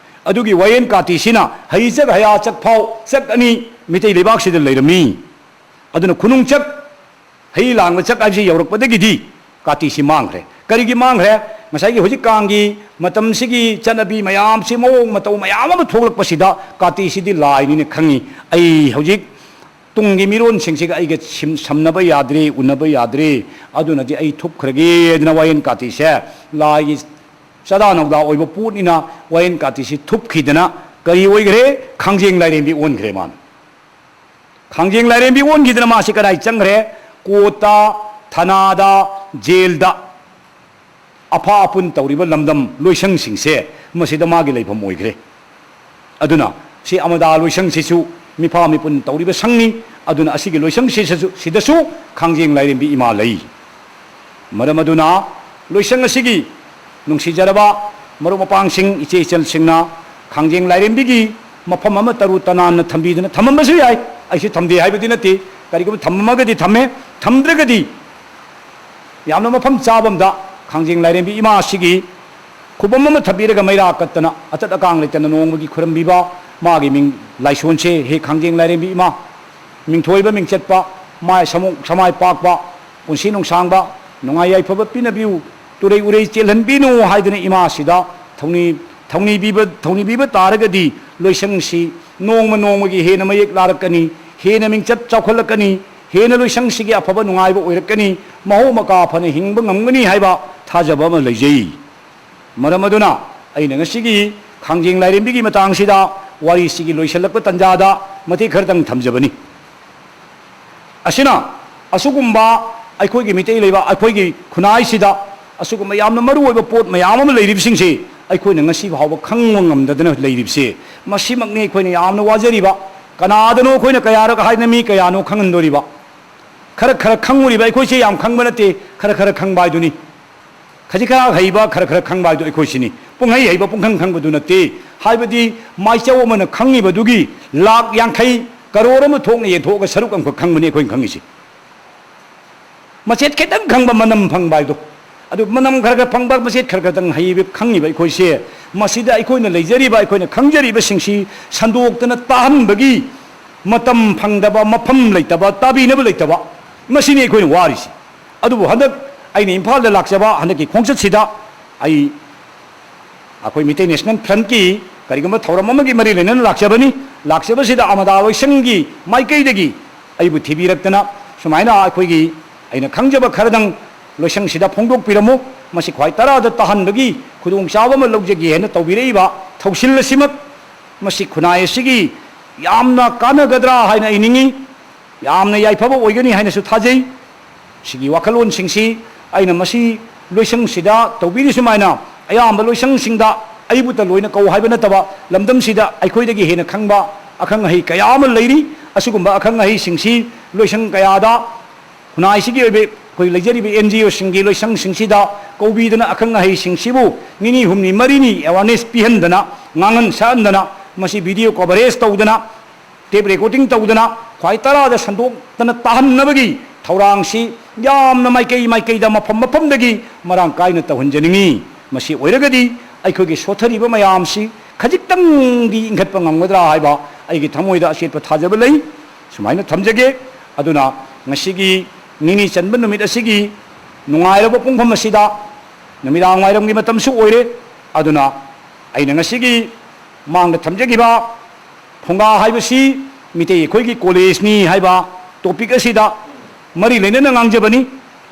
ꯑꯗꯨꯒꯤ ꯋꯥꯌꯦꯟ ꯀꯥꯇꯤꯁꯤꯅ ꯍꯩ ꯆꯠ ꯍꯌꯥ ꯆꯠ ꯐꯥꯎ ꯆꯠ ꯑꯅꯤ ꯃꯤꯇꯩ ꯂꯩꯕꯥꯛꯁꯤꯗ ꯂꯩꯔꯝꯃꯤ꯫ ꯑꯗꯨꯅ ꯈꯨꯅꯨꯡ ꯆꯠ, ꯍꯩ ꯂꯥꯡꯕ ꯆꯠ ꯍꯥꯏꯕꯁꯤ ꯌꯧꯔꯛꯄꯗꯒꯤꯗꯤ ꯀꯥꯇꯤꯁꯤ ꯃꯥꯡꯈ꯭ꯔꯦ꯫ ꯀꯔꯤꯒꯤ ꯃꯥꯡꯈ꯭ꯔꯦ? ꯉꯁꯥꯏꯒꯤ ꯍꯧꯖꯤꯛꯀꯥꯟꯒꯤ ꯃꯇꯝꯁꯤꯒꯤ ꯆꯠꯅꯕꯤ ꯃꯌꯥꯝꯁꯤ, ꯃꯑꯣꯡ ꯃꯇꯧ ꯃꯌꯥꯝ ꯑꯃ ꯊꯣꯛꯂꯛꯄꯁꯤꯗ ꯀꯥꯇꯤꯁꯤꯗꯤ ꯂꯥꯏꯅꯤꯅ ꯈꯪꯉꯤ꯫ ꯑꯩ ꯍꯧꯖꯤꯛ ꯇꯨꯡꯒꯤ ꯃꯤꯔꯣꯟꯁꯤꯡꯁꯤꯒ ꯑꯩꯒ ꯁꯤꯝ-, ꯁꯝꯅꯕ ꯌꯥꯗ꯭ꯔꯦ, ꯎꯅꯕ ꯌꯥꯗ꯭ꯔꯦ, ꯑꯗꯨꯅꯗꯤ ꯑꯩ ꯊꯨꯞꯈ꯭ꯔꯒꯦ ꯍꯥꯏꯗꯅ ꯋꯥꯌꯦꯟ ꯀꯥꯇꯤꯁꯦ ꯂꯥꯏꯒꯤ ꯆꯥꯗꯥ ꯅꯧꯗꯥ ꯑꯣꯏꯕ ꯄꯣꯠꯅꯤꯅ ꯋꯥꯌꯦꯟ ꯀꯥꯇꯤꯁꯤ ꯊꯨꯞꯈꯤꯗꯅ ꯀꯔꯤ ꯑꯣꯏꯈ꯭ꯔꯦ? ꯈꯥꯡꯖꯦꯡ ꯂꯥꯏꯔꯦꯝꯕꯤ ꯑꯣꯟꯈ꯭ꯔꯦ ꯃꯥꯅ꯫ ꯈꯥꯡꯖꯦꯡ ꯂꯥꯏꯔꯦꯝꯕꯤ ꯑꯣꯟꯈꯤꯗꯅ ꯃꯥꯁꯤ ꯀꯗꯥꯏ ꯆꯪꯈ꯭ꯔꯦ? ꯀꯣꯔꯠꯇ, ꯊꯅꯥꯗ, ꯖꯦꯜꯗ, ꯑꯐꯥ ꯑꯄꯨꯟ ꯇꯧꯔꯤꯕ ꯂꯝꯗꯝ ꯂꯣꯏꯁꯪꯁꯤꯡꯁꯦ ꯃꯁꯤꯗ ꯃꯥꯒꯤ ꯂꯩꯐꯝ ꯑꯣꯏꯈ꯭ꯔꯦ꯫ ꯑꯗꯨꯅ ꯁꯤ ꯑꯃꯗꯥ ꯂꯣꯏꯁꯪꯁꯤꯁꯨ ꯃꯤꯐꯥ ꯃꯤꯄꯨꯟ ꯇꯧꯔꯤꯕ ꯁꯪꯅꯤ꯫ ꯑꯗꯨꯅ ꯑꯁꯤꯒꯤ ꯂꯣꯏꯁꯪꯁꯤꯁꯨ, ꯁꯤꯗꯁꯨ ꯈꯥꯡꯖꯦꯡ ꯂꯥꯏꯔꯦꯝꯕꯤ ꯏꯃꯥ ꯂꯩ꯫ ꯃꯔꯝ ꯑꯗꯨꯅ ꯂꯣꯏꯁꯪ ꯑꯁꯤꯒꯤ ꯅꯨꯡꯁꯤꯖꯔꯕ ꯃꯔꯨꯞ ꯃꯄꯥꯡꯁꯤꯡ, ꯏꯆꯦ ꯏꯆꯜꯁꯤꯡꯅ ꯈꯥꯡꯖꯦꯡ ꯂꯥꯏꯔꯦꯝꯕꯤꯒꯤ ꯃꯐꯝ ꯑꯃ ꯇꯔꯨ ꯇꯅꯥꯟꯅ ꯊꯝꯕꯤꯗꯨꯅ ꯊꯝꯃꯝꯕꯁꯨ ꯌꯥꯏ꯫ ꯑꯩꯁꯨ ꯊꯝꯗꯦ ꯍꯥꯏꯕꯗꯤ ꯅꯠꯇꯦ꯫ ꯀꯔꯤꯒꯨꯝꯕ ꯊꯝꯃꯝꯃꯒꯗꯤ ꯊꯝꯃꯦ, ꯊꯝꯗ꯭ꯔꯒꯗꯤ ꯌꯥꯝꯅ ꯃꯐꯝ ꯆꯥꯕ ꯑꯃꯗ ꯈꯥꯡꯖꯦꯡ ꯂꯥꯏꯔꯦꯝꯕꯤ ꯏꯃꯥ ꯑꯁꯤꯒꯤ ꯈꯨꯕꯝ ꯑꯃ ꯊꯝꯕꯤꯔꯒ ꯃꯩꯔꯥ ꯀꯠꯇꯅ ꯑꯆꯠ ꯑꯀꯥꯡ ꯂꯩꯇꯅ ꯅꯣꯡꯃꯒꯤ ꯈꯨꯔꯝꯕꯤꯕ, ꯃꯥꯒꯤ ꯃꯤꯡ ꯂꯥꯏꯁꯣꯟꯁꯦ "ꯍꯦ ꯈꯥꯡꯖꯦꯡ ꯂꯥꯏꯔꯦꯝꯕꯤ ꯏꯃꯥ, ꯃꯤꯡꯊꯣꯏꯕ ꯃꯤꯡꯆꯠꯄ, ꯃꯥꯏ ꯁꯃꯨ-, ꯁꯃꯥꯏ ꯄꯥꯛꯄ, ꯄꯨꯟꯁꯤ ꯅꯨꯡꯁꯥꯡꯕ, ꯅꯨꯡꯉꯥꯏ ꯌꯥꯏꯐꯕ ꯄꯤꯅꯕꯤꯌꯨ, ꯇꯨꯔꯩ ꯎꯔꯩ ꯆꯦꯜꯍꯟꯕꯤꯅꯨ" ꯍꯥꯏꯗꯅ ꯏꯃꯥꯁꯤꯗ ꯊꯧꯅꯤ-, ꯊꯧꯅꯤꯕꯤꯕ, ꯊꯧꯅꯤꯕꯤꯕ ꯇꯥꯔꯒꯗꯤ ꯂꯣꯏꯁꯪꯁꯤ ꯅꯣꯡꯃ ꯅꯣꯡꯃꯒꯤ ꯍꯦꯟꯅ ꯃꯌꯦꯛ ꯂꯥꯔꯛꯀꯅꯤ, ꯍꯦꯟꯅ ꯃꯤꯡꯆꯠ ꯆꯥꯎꯈꯠꯂꯛꯀꯅꯤ, ꯍꯦꯟꯅ ꯂꯣꯏꯁꯪꯁꯤꯒꯤ ꯑꯐꯕ ꯅꯨꯡꯉꯥꯏꯕ ꯑꯣꯏꯔꯛꯀꯅꯤ, ꯃꯍꯧ ꯃꯀꯥ ꯐꯅ ꯍꯤꯡꯕ ꯉꯝꯒꯅꯤ ꯍꯥꯏꯕ ꯊꯥꯖꯕ ꯑꯃ ꯂꯩꯖꯩ꯫ ꯃꯔꯝ ꯑꯗꯨꯅ ꯑꯩꯅ ꯉꯁꯤꯒꯤ ꯈꯥꯡꯖꯦꯡ ꯂꯥꯏꯔꯦꯝꯕꯤꯒꯤ ꯃꯇꯥꯡꯁꯤꯗ ꯋꯥꯔꯤꯁꯤꯒꯤ ꯂꯣꯏꯁꯤꯜꯂꯛꯄ ꯇꯥꯟꯖꯥꯗ ꯃꯇꯦꯛ ꯈꯔꯇꯪ ꯊꯝꯖꯕꯅꯤ꯫ ꯑꯁꯤꯅ ꯑꯁꯤꯒꯨꯝꯕ ꯑꯩꯈꯣꯏꯒꯤ ꯃꯤꯇꯩ ꯂꯩꯕꯥꯛ, ꯑꯩꯈꯣꯏꯒꯤ ꯈꯨꯟꯅꯥꯏꯁꯤꯗ ꯑꯁꯤꯒꯨꯝꯕ ꯌꯥꯝꯅ ꯃꯔꯨ ꯑꯣꯏꯕ ꯄꯣꯠ ꯃꯌꯥꯝ ꯑꯃ ꯂꯩꯔꯤꯕꯁꯤꯡꯁꯤ ꯑꯩꯈꯣꯏꯅ ꯉꯁꯤ ꯐꯥꯎꯕ ꯈꯪꯕ ꯉꯝꯗꯗꯅ ꯂꯩꯔꯤꯕꯁꯦ, ꯃꯁꯤꯃꯛꯅꯤ ꯑꯩꯈꯣꯏꯅ ꯌꯥꯝꯅ ꯋꯥꯖꯔꯤꯕ꯫ ꯀꯅꯥꯗꯅꯣ ꯑꯩꯈꯣꯏꯅ ꯀꯌꯥꯔꯛ ꯍꯥꯏꯅ ꯃꯤ ꯀꯌꯥꯅꯣ ꯈꯪꯍꯟꯗꯣꯔꯤꯕ? ꯈꯔ ꯈꯔ ꯈꯪꯉꯨꯔꯤꯕ ꯑꯩꯈꯣꯏꯁꯦ ꯌꯥꯝ ꯈꯪꯕ ꯅꯠꯇꯦ, ꯈꯔ ꯈꯔ ꯈꯪꯕ ꯍꯥꯏꯗꯨꯅꯤ꯫ ꯈꯖꯤꯛ ꯈꯔ ꯍꯩꯕ, ꯈꯔ ꯈꯔ ꯈꯪꯕ ꯍꯥꯏꯗꯣ ꯑꯩꯈꯣꯏꯁꯤꯅꯤ꯫ ꯄꯨꯡꯍꯩ ꯍꯩꯕ, ꯄꯨꯡꯈꯪ ꯈꯪꯕꯗꯨ ꯅꯠꯇꯦ꯫ ꯍꯥꯏꯕꯗꯤ ꯃꯥꯏꯆꯧ ꯑꯃꯅ ꯈꯪꯉꯤꯕꯗꯨꯒꯤ ꯂꯥꯛ ꯌꯥꯡꯈꯩ, ꯀꯔꯣꯔ ꯑꯃ ꯊꯣꯛꯅ ꯌꯦꯟꯊꯣꯛꯑꯒ ꯁꯔꯨꯛ ꯑꯃꯈꯛ ꯈꯪꯕꯅꯤ ꯑꯩꯈꯣꯏꯅ ꯈꯪꯉꯤꯁꯤ꯫ ꯃꯆꯦꯠ ꯈꯤꯇꯪ ꯈꯪꯕ, ꯃꯅꯝ ꯐꯪꯕ ꯍꯥꯏꯗꯣ꯫ ꯑꯗꯨ ꯃꯅꯝ ꯈꯔ ꯈꯔ ꯐꯪꯕ, ꯃꯆꯦꯠ ꯈꯔ ꯈꯔꯇꯪ ꯍꯩꯕ, ꯈꯪꯉꯤꯕ ꯑꯩꯈꯣꯏꯁꯦ, ꯃꯁꯤꯗ ꯑꯩꯈꯣꯏꯅ ꯂꯩꯖꯔꯤꯕ, ꯑꯩꯈꯣꯏꯅ ꯈꯪꯖꯔꯤꯕꯁꯤꯡꯁꯤ ꯁꯟꯗꯣꯛꯇꯅ ꯇꯥꯍꯟꯕꯒꯤ ꯃꯇꯝ ꯐꯪꯗꯕ, ꯃꯐꯝ ꯂꯩꯇꯕ, ꯇꯥꯕꯤꯅꯕ ꯂꯩꯇꯕ, ꯃꯁꯤꯅꯤ ꯑꯩꯈꯣꯏꯅ ꯋꯥꯔꯤꯁꯤ꯫ ꯑꯗꯨꯕꯨ ꯍꯟꯗꯛ ꯑꯩꯅ ꯏꯝꯐꯥꯜꯗ ꯂꯥꯛꯆꯕ ꯍꯟꯗꯛꯀꯤ ꯈꯣꯡꯆꯠꯁꯤꯗ ꯑꯩ ꯑꯩꯈꯣꯏ ꯃꯤꯇꯩ ꯅꯦꯁꯅꯦꯜ ꯐ꯭ꯔꯟꯠꯀꯤ ꯀꯔꯤꯒꯨꯝꯕ ꯊꯧꯔꯝ ꯑꯃꯒꯤ ꯃꯔꯤ ꯂꯩꯅꯅ ꯂꯥꯛꯆꯕꯅꯤ꯫ ꯂꯥꯛꯆꯕꯁꯤꯗ ꯑꯃꯗꯥ ꯂꯣꯏꯁꯪꯒꯤ ꯃꯥꯏꯀꯩꯗꯒꯤ ꯑꯩꯕꯨ ꯊꯤꯕꯤꯔꯛꯇꯅ, ꯁꯨꯃꯥꯏꯅ ꯑꯩꯈꯣꯏꯒꯤ, ꯑꯩꯅ ꯈꯪꯖꯕ ꯈꯔꯗꯪ ꯂꯣꯏꯁꯪꯁꯤꯗ ꯐꯣꯡꯗꯣꯛꯄꯤꯔꯝꯃꯨ, ꯃꯁꯤ ꯈ꯭ꯋꯥꯏ ꯇꯔꯥꯗ ꯇꯥꯍꯟꯕꯒꯤ ꯈꯨꯗꯣꯡꯆꯥꯕ ꯑꯃ ꯂꯧꯖꯒꯦ ꯍꯥꯏꯅ ꯇꯧꯕꯤꯔꯛꯏꯕ ꯊꯧꯁꯤꯜ ꯑꯁꯤꯃꯛ, ꯃꯁꯤ ꯈꯨꯟꯅꯥꯏ ꯑꯁꯤꯒꯤ ꯌꯥꯝꯅ ꯀꯥꯟꯅꯒꯗ꯭ꯔꯥ ꯍꯥꯏꯅ ꯑꯩ ꯅꯤꯡꯏ꯫ ꯌꯥꯝꯅ ꯌꯥꯏꯐꯕ ꯑꯣꯏꯒꯅꯤ ꯍꯥꯏꯅꯁꯨ ꯊꯥꯖꯩ꯫ ꯁꯤꯒꯤ ꯋꯥꯈꯜꯂꯣꯟꯁꯤꯡꯁꯤ ꯑꯩꯅ ꯃꯁꯤ ꯂꯣꯏꯁꯪꯁꯤꯗ ꯇꯧꯕꯤꯔꯤ ꯁꯨꯃꯥꯏꯅ ꯑꯌꯥꯝꯕ ꯂꯣꯏꯁꯪꯁꯤꯡꯗ ꯑꯩꯕꯨꯇ ꯂꯣꯏꯅ ꯀꯧ ꯍꯥꯏꯕ ꯅꯠꯇꯕ, ꯂꯝꯗꯝꯁꯤꯗ ꯑꯩꯈꯣꯏꯗꯒꯤ ꯍꯦꯟꯅ ꯈꯪꯕ ꯑꯈꯪ ꯑꯍꯩ ꯀꯌꯥ ꯑꯃ ꯂꯩꯔꯤ꯫ ꯑꯁꯤꯒꯨꯝꯕ ꯑꯈꯪ ꯑꯍꯩꯁꯤꯡꯁꯤ ꯂꯣꯏꯁꯪ ꯀꯌꯥꯗ, ꯈꯨꯟꯅꯥꯏꯁꯤꯒꯤ ꯑꯣꯏꯕ ꯑꯩꯈꯣꯏ ꯂꯩꯖꯔꯤꯕ ꯑꯦꯟ ꯖꯤ ꯑꯣꯁꯤꯡꯒꯤ ꯂꯣꯏꯁꯪꯁꯤꯡꯁꯤꯗ ꯀꯧꯕꯤꯗꯅ ꯑꯈꯪ ꯑꯍꯩꯁꯤꯡꯁꯤꯕꯨ ꯅꯤꯅꯤ ꯍꯨꯝꯅꯤ ꯃꯔꯤꯅꯤ ꯑꯦꯋꯥꯔꯅꯦꯁ ꯄꯤꯍꯟꯗꯅ, ꯉꯥꯡꯍꯟ ꯁꯛꯍꯟꯗꯅ, ꯃꯁꯤ ꯚꯤꯗꯤꯑꯣ ꯀꯣꯚꯔꯦꯖ ꯇꯧꯗꯅ, ꯇꯦꯞ ꯔꯦꯀꯣꯔꯗꯤꯡ ꯇꯧꯗꯅ ꯈ꯭ꯋꯥꯏ ꯇꯔꯥꯗ ꯁꯟꯗꯣꯛꯇꯅ ꯇꯥꯍꯟꯅꯕꯒꯤ ꯊꯧꯔꯥꯡꯁꯤ ꯌꯥꯝꯅ ꯃꯥꯏꯀꯩ ꯃꯥꯏꯀꯩꯗ, ꯃꯐꯝ ꯃꯐꯝꯗꯒꯤ ꯃꯔꯥꯡ ꯀꯥꯏꯅ ꯇꯧꯍꯟꯖꯅꯤꯡꯏ꯫ ꯃꯁꯤ ꯑꯣꯏꯔꯒꯗꯤ ꯑꯩꯈꯣꯏꯒꯤ ꯁꯣꯠꯊꯔꯤꯕ ꯃꯌꯥꯝꯁꯤ ꯈꯖꯤꯛꯇꯪꯗꯤ ꯏꯪꯈꯠꯄ ꯉꯝꯒꯗ꯭ꯔꯥ ꯍꯥꯏꯕ ꯑꯩꯒꯤ ꯊꯃꯣꯏꯗ ꯑꯆꯦꯠꯄ ꯊꯥꯖꯕ ꯂꯩ꯫ ꯁꯨꯃꯥꯏꯅ ꯊꯝꯖꯒꯦ꯫ ꯑꯗꯨꯅ ꯉꯁꯤꯒꯤ ꯅꯤꯅꯤ ꯆꯟꯕ ꯅꯨꯃꯤꯠ ꯑꯁꯤꯒꯤ ꯅꯨꯡꯉꯥꯏꯔꯕ ꯄꯨꯡꯐꯝ ꯑꯁꯤꯗ ꯅꯨꯃꯤꯗꯥꯡ ꯋꯥꯏꯔꯝꯒꯤ ꯃꯇꯝꯁꯨ ꯑꯣꯏꯔꯦ꯫ ꯑꯗꯨꯅ ꯑꯩꯅ ꯉꯁꯤꯒꯤ ꯃꯥꯡꯗ ꯊꯝꯖꯈꯤꯕ ꯐꯨꯡꯒꯥ ꯍꯥꯏꯕꯁꯤ ꯃꯤꯇꯩ ꯑꯩꯈꯣꯏꯒꯤ ꯀꯣꯂꯦꯖꯅꯤ ꯍꯥꯏꯕ ꯇꯣꯄꯤꯛ ꯑꯁꯤꯗ ꯃꯔꯤ ꯂꯩꯅꯅ ꯉꯥꯡꯖꯕꯅꯤ꯫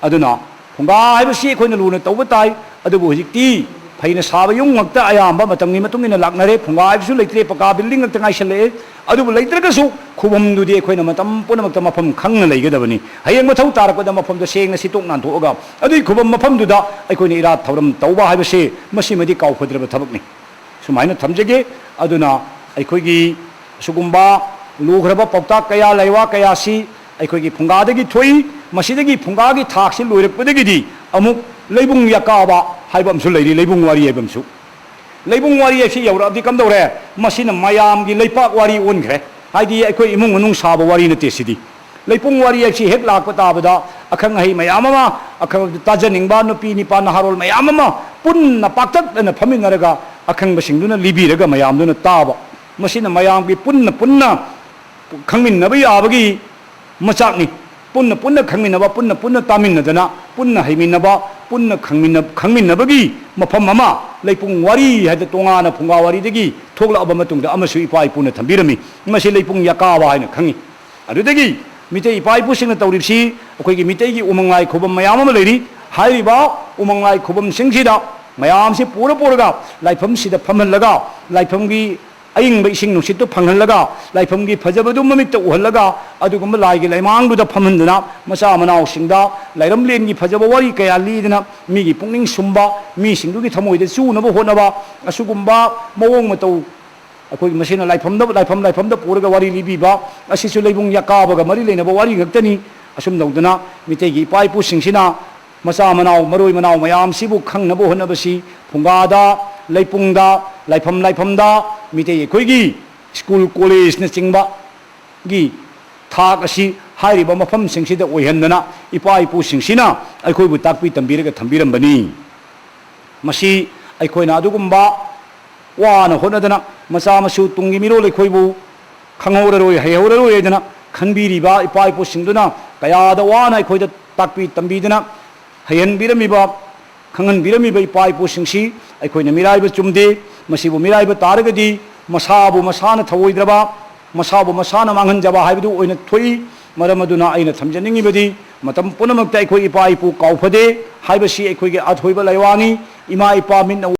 ꯑꯗꯨꯅ ꯐꯨꯡꯒꯥ ꯍꯥꯏꯕꯁꯤ ꯑꯩꯈꯣꯏꯅ ꯂꯨꯅ ꯇꯧꯕ ꯇꯥꯏ꯫ ꯑꯗꯨꯕꯨ ꯍꯧꯖꯤꯛꯇꯤ ꯐꯩꯅ ꯁꯥꯕ ꯌꯨꯝ ꯉꯥꯛꯇ ꯑꯌꯥꯝꯕ ꯃꯇꯝꯒꯤ ꯃꯇꯨꯡ ꯏꯟꯅ ꯂꯥꯛꯅꯔꯦ꯫ ꯐꯨꯡꯒꯥ ꯍꯥꯏꯕꯁꯨ ꯂꯩꯇ꯭ꯔꯦ, ꯄꯀꯥ building ꯉꯥꯛꯇ ꯉꯥꯏꯁꯜꯂꯛꯑꯦ꯫ ꯑꯗꯨꯕꯨ ꯂꯩꯇ꯭ꯔꯒꯁꯨ ꯈꯨꯕꯝꯗꯨꯗꯤ ꯑꯩꯈꯣꯏꯅ ꯃꯇꯝ ꯄꯨꯝꯅꯃꯛꯇ ꯃꯐꯝ ꯈꯪꯅ ꯂꯩꯒꯗꯕꯅꯤ꯫ ꯍꯌꯦꯡ ꯃꯊꯧ ꯇꯥꯔꯛꯄꯗ ꯃꯐꯝꯗꯣ ꯁꯦꯡꯅ ꯁꯤꯠꯇꯣꯛ ꯅꯥꯟꯊꯣꯛꯑꯒ ꯑꯗꯨꯒꯤ ꯈꯨꯕꯝ ꯃꯐꯝꯗꯨꯗ ꯑꯩꯈꯣꯏꯅ ꯏꯔꯥꯠ ꯊꯧꯔꯝ ꯇꯧꯕ ꯍꯥꯏꯕꯁꯤ ꯃꯁꯤꯃꯗꯤ ꯀꯥꯎꯐꯗ꯭ꯔꯕ ꯊꯕꯛꯅꯤ꯫ ꯁꯨꯃꯥꯏꯅ ꯊꯝꯖꯒꯦ꯫ ꯑꯗꯨꯅ ꯑꯩꯈꯣꯏꯒꯤ ꯑꯁꯤꯒꯨꯝꯕ ꯂꯨꯈ꯭ꯔꯕ ꯄꯥꯎꯇꯥꯛ ꯀꯌꯥ, ꯂꯩꯋꯥ ꯀꯌꯥꯁꯤ ꯑꯩꯈꯣꯏꯒꯤ ꯐꯨꯡꯒꯥꯗꯒꯤ ꯊꯣꯛꯏ꯫ ꯃꯁꯤꯗꯒꯤ ꯐꯨꯡꯒꯥꯒꯤ ꯊꯥꯛꯁꯤ ꯂꯣꯏꯔꯛꯄꯗꯒꯤꯗꯤ ꯑꯃꯨꯛ ꯂꯩꯕꯨꯡ ꯌꯥꯀꯥꯕ ꯍꯥꯏꯕ ꯑꯃꯁꯨ ꯂꯩꯔꯤ, ꯂꯩꯕꯨꯡ ꯋꯥꯔꯤ ꯍꯥꯏꯕ ꯑꯃꯁꯨ꯫ ꯂꯩꯕꯨꯡ ꯋꯥꯔꯤ ꯍꯥꯏꯁꯤ ꯌꯧꯔꯛꯑꯕꯗꯤ ꯀꯝꯗꯧꯔꯦ? ꯃꯁꯤꯅ ꯃꯌꯥꯝꯒꯤ ꯂꯩꯄꯥꯛ ꯋꯥꯔꯤ ꯑꯣꯟꯈ꯭ꯔꯦ꯫ ꯍꯥꯏꯗꯤ ꯑꯩꯈꯣꯏ ꯏꯃꯨꯡ ꯃꯅꯨꯡ ꯁꯥꯕ ꯋꯥꯔꯤ ꯅꯠꯇꯦ ꯁꯤꯗꯤ꯫ ꯂꯩꯄꯨꯡ ꯋꯥꯔꯤ ꯍꯥꯏꯁꯤ ꯍꯦꯛ ꯂꯥꯛꯄ ꯇꯥꯕꯗ ꯑꯈꯪ ꯑꯍꯩ ꯃꯌꯥꯝ ꯑꯃ, ꯑꯈꯪ ꯇꯥꯖꯅꯤꯡꯕ ꯅꯨꯄꯤ ꯅꯤꯄꯥ ꯅꯍꯥꯔꯣꯜ ꯃꯌꯥꯝ ꯑꯃ ꯄꯨꯟꯅ ꯄꯥꯛꯇꯛꯅꯅ ꯐꯝꯃꯤꯟꯅꯔꯒ ꯑꯈꯪꯕꯁꯤꯡꯗꯨꯅ ꯂꯤꯕꯤꯔꯒ ꯃꯌꯥꯝꯗꯨꯅ ꯇꯥꯕ꯫ ꯃꯁꯤꯅ ꯃꯌꯥꯝꯒꯤ ꯄꯨꯟꯅ ꯄꯨꯟꯅ ꯈꯪꯃꯤꯟꯅꯕ ꯌꯥꯕꯒꯤ ꯃꯆꯥꯛꯅꯤ꯫ ꯄꯨꯟꯅ ꯄꯨꯟꯅ ꯈꯪꯃꯤꯟꯅꯕ, ꯄꯨꯟꯅ ꯄꯨꯟꯅ ꯇꯥꯃꯤꯟꯅꯗꯅ, ꯄꯨꯟꯅ ꯍꯩꯃꯤꯟꯅꯕ, ꯄꯨꯟꯅ ꯈꯪꯃꯤꯟꯅ-, ꯈꯪꯃꯤꯟꯅꯕꯒꯤ ꯃꯐꯝ ꯑꯃ ꯂꯩꯄꯨꯡ ꯋꯥꯔꯤ ꯍꯥꯏꯗꯅ ꯇꯣꯉꯥꯟꯅ ꯐꯨꯡꯒꯥ ꯋꯥꯔꯤꯗꯒꯤ ꯊꯣꯛꯂꯛꯑꯕ ꯃꯇꯨꯡꯗ ꯑꯃꯁꯨ ꯏꯄꯥ ꯏꯄꯨꯅ ꯊꯝꯕꯤꯔꯝꯃꯤ꯫ ꯃꯁꯤ ꯂꯩꯄꯨꯡ ꯌꯥꯀꯥꯕ ꯍꯥꯏꯅ ꯈꯪꯉꯤ꯫ ꯑꯗꯨꯗꯒꯤ ꯃꯤꯇꯩ ꯏꯄꯥ ꯏꯄꯨꯁꯤꯡꯅ ꯇꯧꯔꯤꯕꯁꯤ ꯑꯩꯈꯣꯏꯒꯤ ꯃꯤꯇꯩꯒꯤ ꯎꯃꯪ ꯂꯥꯏ ꯈꯨꯕꯝ ꯃꯌꯥꯝ ꯑꯃ ꯂꯩꯔꯤ꯫ ꯍꯥꯏꯔꯤꯕ ꯎꯃꯪ ꯂꯥꯏ ꯈꯨꯕꯝꯁꯤꯡꯁꯤꯗ ꯃꯌꯥꯝꯁꯤ ꯄꯨꯔ ꯄꯨꯔꯒ ꯂꯥꯏꯐꯝꯁꯤꯗ ꯐꯝꯍꯜꯂꯒ ꯂꯥꯏꯐꯝꯒꯤ ꯑꯏꯪꯕ ꯏꯁꯤꯡ ꯅꯨꯡꯁꯤꯠꯇꯨ ꯐꯪꯍꯜꯂꯒ, ꯂꯥꯏꯐꯝꯒꯤ ꯐꯖꯕꯗꯨ ꯃꯃꯤꯠꯇ ꯎꯍꯜꯂꯒ, ꯑꯗꯨꯒꯨꯝꯕ ꯂꯥꯏꯒꯤ ꯂꯩꯃꯥꯡꯗꯨꯗ ꯐꯝꯍꯟꯗꯨꯅ, ꯃꯆꯥ ꯃꯅꯥꯎꯁꯤꯡꯗ ꯂꯥꯏꯔꯝꯂꯦꯟꯒꯤ ꯐꯖꯕ ꯋꯥꯔꯤ ꯀꯌꯥ ꯂꯤꯗꯨꯅ, ꯃꯤꯒꯤ ꯄꯨꯛꯅꯤꯡ ꯁꯨꯝꯕ, ꯃꯤꯁꯤꯡꯗꯨꯒꯤ ꯊꯃꯣꯏꯗ ꯆꯨꯅꯕ ꯍꯣꯠꯅꯕ, ꯑꯁꯤꯒꯨꯝꯕ ꯃꯑꯣꯡ ꯃꯇꯧ ꯑꯩꯈꯣꯏꯒꯤ ꯃꯁꯤꯅ ꯂꯥꯏꯐꯝꯗ, ꯂꯥꯏꯐꯝ ꯂꯥꯏꯐꯝꯗ ꯄꯨꯔꯒ ꯋꯥꯔꯤ ꯂꯤꯕꯤꯕ, ꯑꯁꯤꯁꯨ ꯂꯩꯕꯨꯡ ꯌꯥꯀꯥꯕꯒ ꯃꯔꯤ ꯂꯩꯅꯕ ꯋꯥꯔꯤ ꯉꯥꯛꯇꯅꯤ꯫ ꯑꯁꯨꯝ ꯇꯧꯗꯅ ꯃꯤꯇꯩꯒꯤ ꯏꯄꯥ ꯏꯄꯨꯁꯤꯡꯁꯤꯅ ꯃꯆꯥ ꯃꯅꯥꯎ, ꯃꯔꯣꯏ ꯃꯅꯥꯎ ꯃꯌꯥꯝꯁꯤꯕꯨ ꯈꯪꯅꯕ ꯍꯣꯠꯅꯕꯁꯤ ꯐꯨꯡꯒꯥꯗ, ꯂꯩꯄꯨꯡꯗ, ꯂꯥꯏꯐꯝ ꯂꯥꯏꯐꯝꯗ, ꯃꯤꯇꯩ ꯑꯩꯈꯣꯏꯒꯤ ꯁ꯭ꯀꯨꯜ ꯀꯣꯂꯦꯖꯅꯆꯤꯡꯕꯒꯤ ꯊꯥꯛ ꯑꯁꯤ ꯍꯥꯏꯔꯤꯕ ꯃꯐꯝꯁꯤꯡꯁꯤꯗ ꯑꯣꯏꯍꯟꯗꯅ ꯏꯄꯥ ꯏꯄꯨꯁꯤꯡꯁꯤꯅ ꯑꯩꯈꯣꯏꯕꯨ ꯇꯥꯛꯄꯤ ꯇꯝꯕꯤꯔꯒ ꯊꯝꯕꯤꯔꯝꯕꯅꯤ꯫ ꯃꯁꯤ ꯑꯩꯈꯣꯏꯅ ꯑꯗꯨꯒꯨꯝꯕ ꯋꯥꯅ ꯍꯣꯠꯅꯗꯅ ꯃꯆꯥ ꯃꯁꯨ ꯇꯨꯡꯒꯤ ꯃꯤꯔꯣꯜ ꯑꯩꯈꯣꯏꯕꯨ ꯈꯪꯍꯧꯔꯔꯣꯏ, ꯍꯩꯍꯧꯔꯔꯣꯏ ꯍꯥꯏꯗꯅ ꯈꯟꯕꯤꯔꯤꯕ ꯏꯄꯥ ꯏꯄꯨꯁꯤꯡꯗꯨꯅ ꯀꯌꯥꯗ ꯋꯥꯅ ꯑꯩꯈꯣꯏꯗ ꯇꯥꯛꯄꯤ ꯇꯝꯕꯤꯗꯅ ꯍꯩꯍꯟꯕꯤꯔꯝꯃꯤꯕ, ꯈꯪꯍꯟꯕꯤꯔꯝꯃꯤꯕ ꯏꯄꯥ ꯏꯄꯨꯁꯤꯡꯁꯤ ꯑꯩꯈꯣꯏꯅ ꯃꯤꯔꯥꯏꯕ ꯆꯨꯝꯗꯦ꯫ ꯃꯁꯤꯕꯨ ꯃꯤꯔꯥꯏꯕ ꯇꯥꯔꯒꯗꯤ ꯃꯁꯥꯕꯨ ꯃꯁꯥꯅ ꯊꯧꯑꯣꯏꯗ꯭ꯔꯕ, ꯃꯁꯥꯕꯨ ꯃꯁꯥꯅ ꯃꯥꯡꯍꯟꯖꯕ ꯍꯥꯏꯕꯗꯨ ꯑꯣꯏꯅ ꯊꯣꯛꯏ꯫ ꯃꯔꯝ ꯑꯗꯨꯅ ꯑꯩꯅ ꯊꯝꯖꯅꯤꯡꯉꯤꯕꯗꯤ ꯃꯇꯝ ꯄꯨꯝꯅꯃꯛꯇ ꯑꯩꯈꯣꯏ ꯏꯄꯥ ꯏꯄꯨ ꯀꯥꯎꯐꯗꯦ꯫ ꯍꯥꯏꯕꯁꯤ ꯑꯩꯈꯣꯏꯒꯤ ꯑꯊꯣꯏꯕ ꯂꯥꯏꯋꯥꯅꯤ꯫ ꯏꯃꯥ ꯏꯄꯥ ꯃꯤꯠꯅ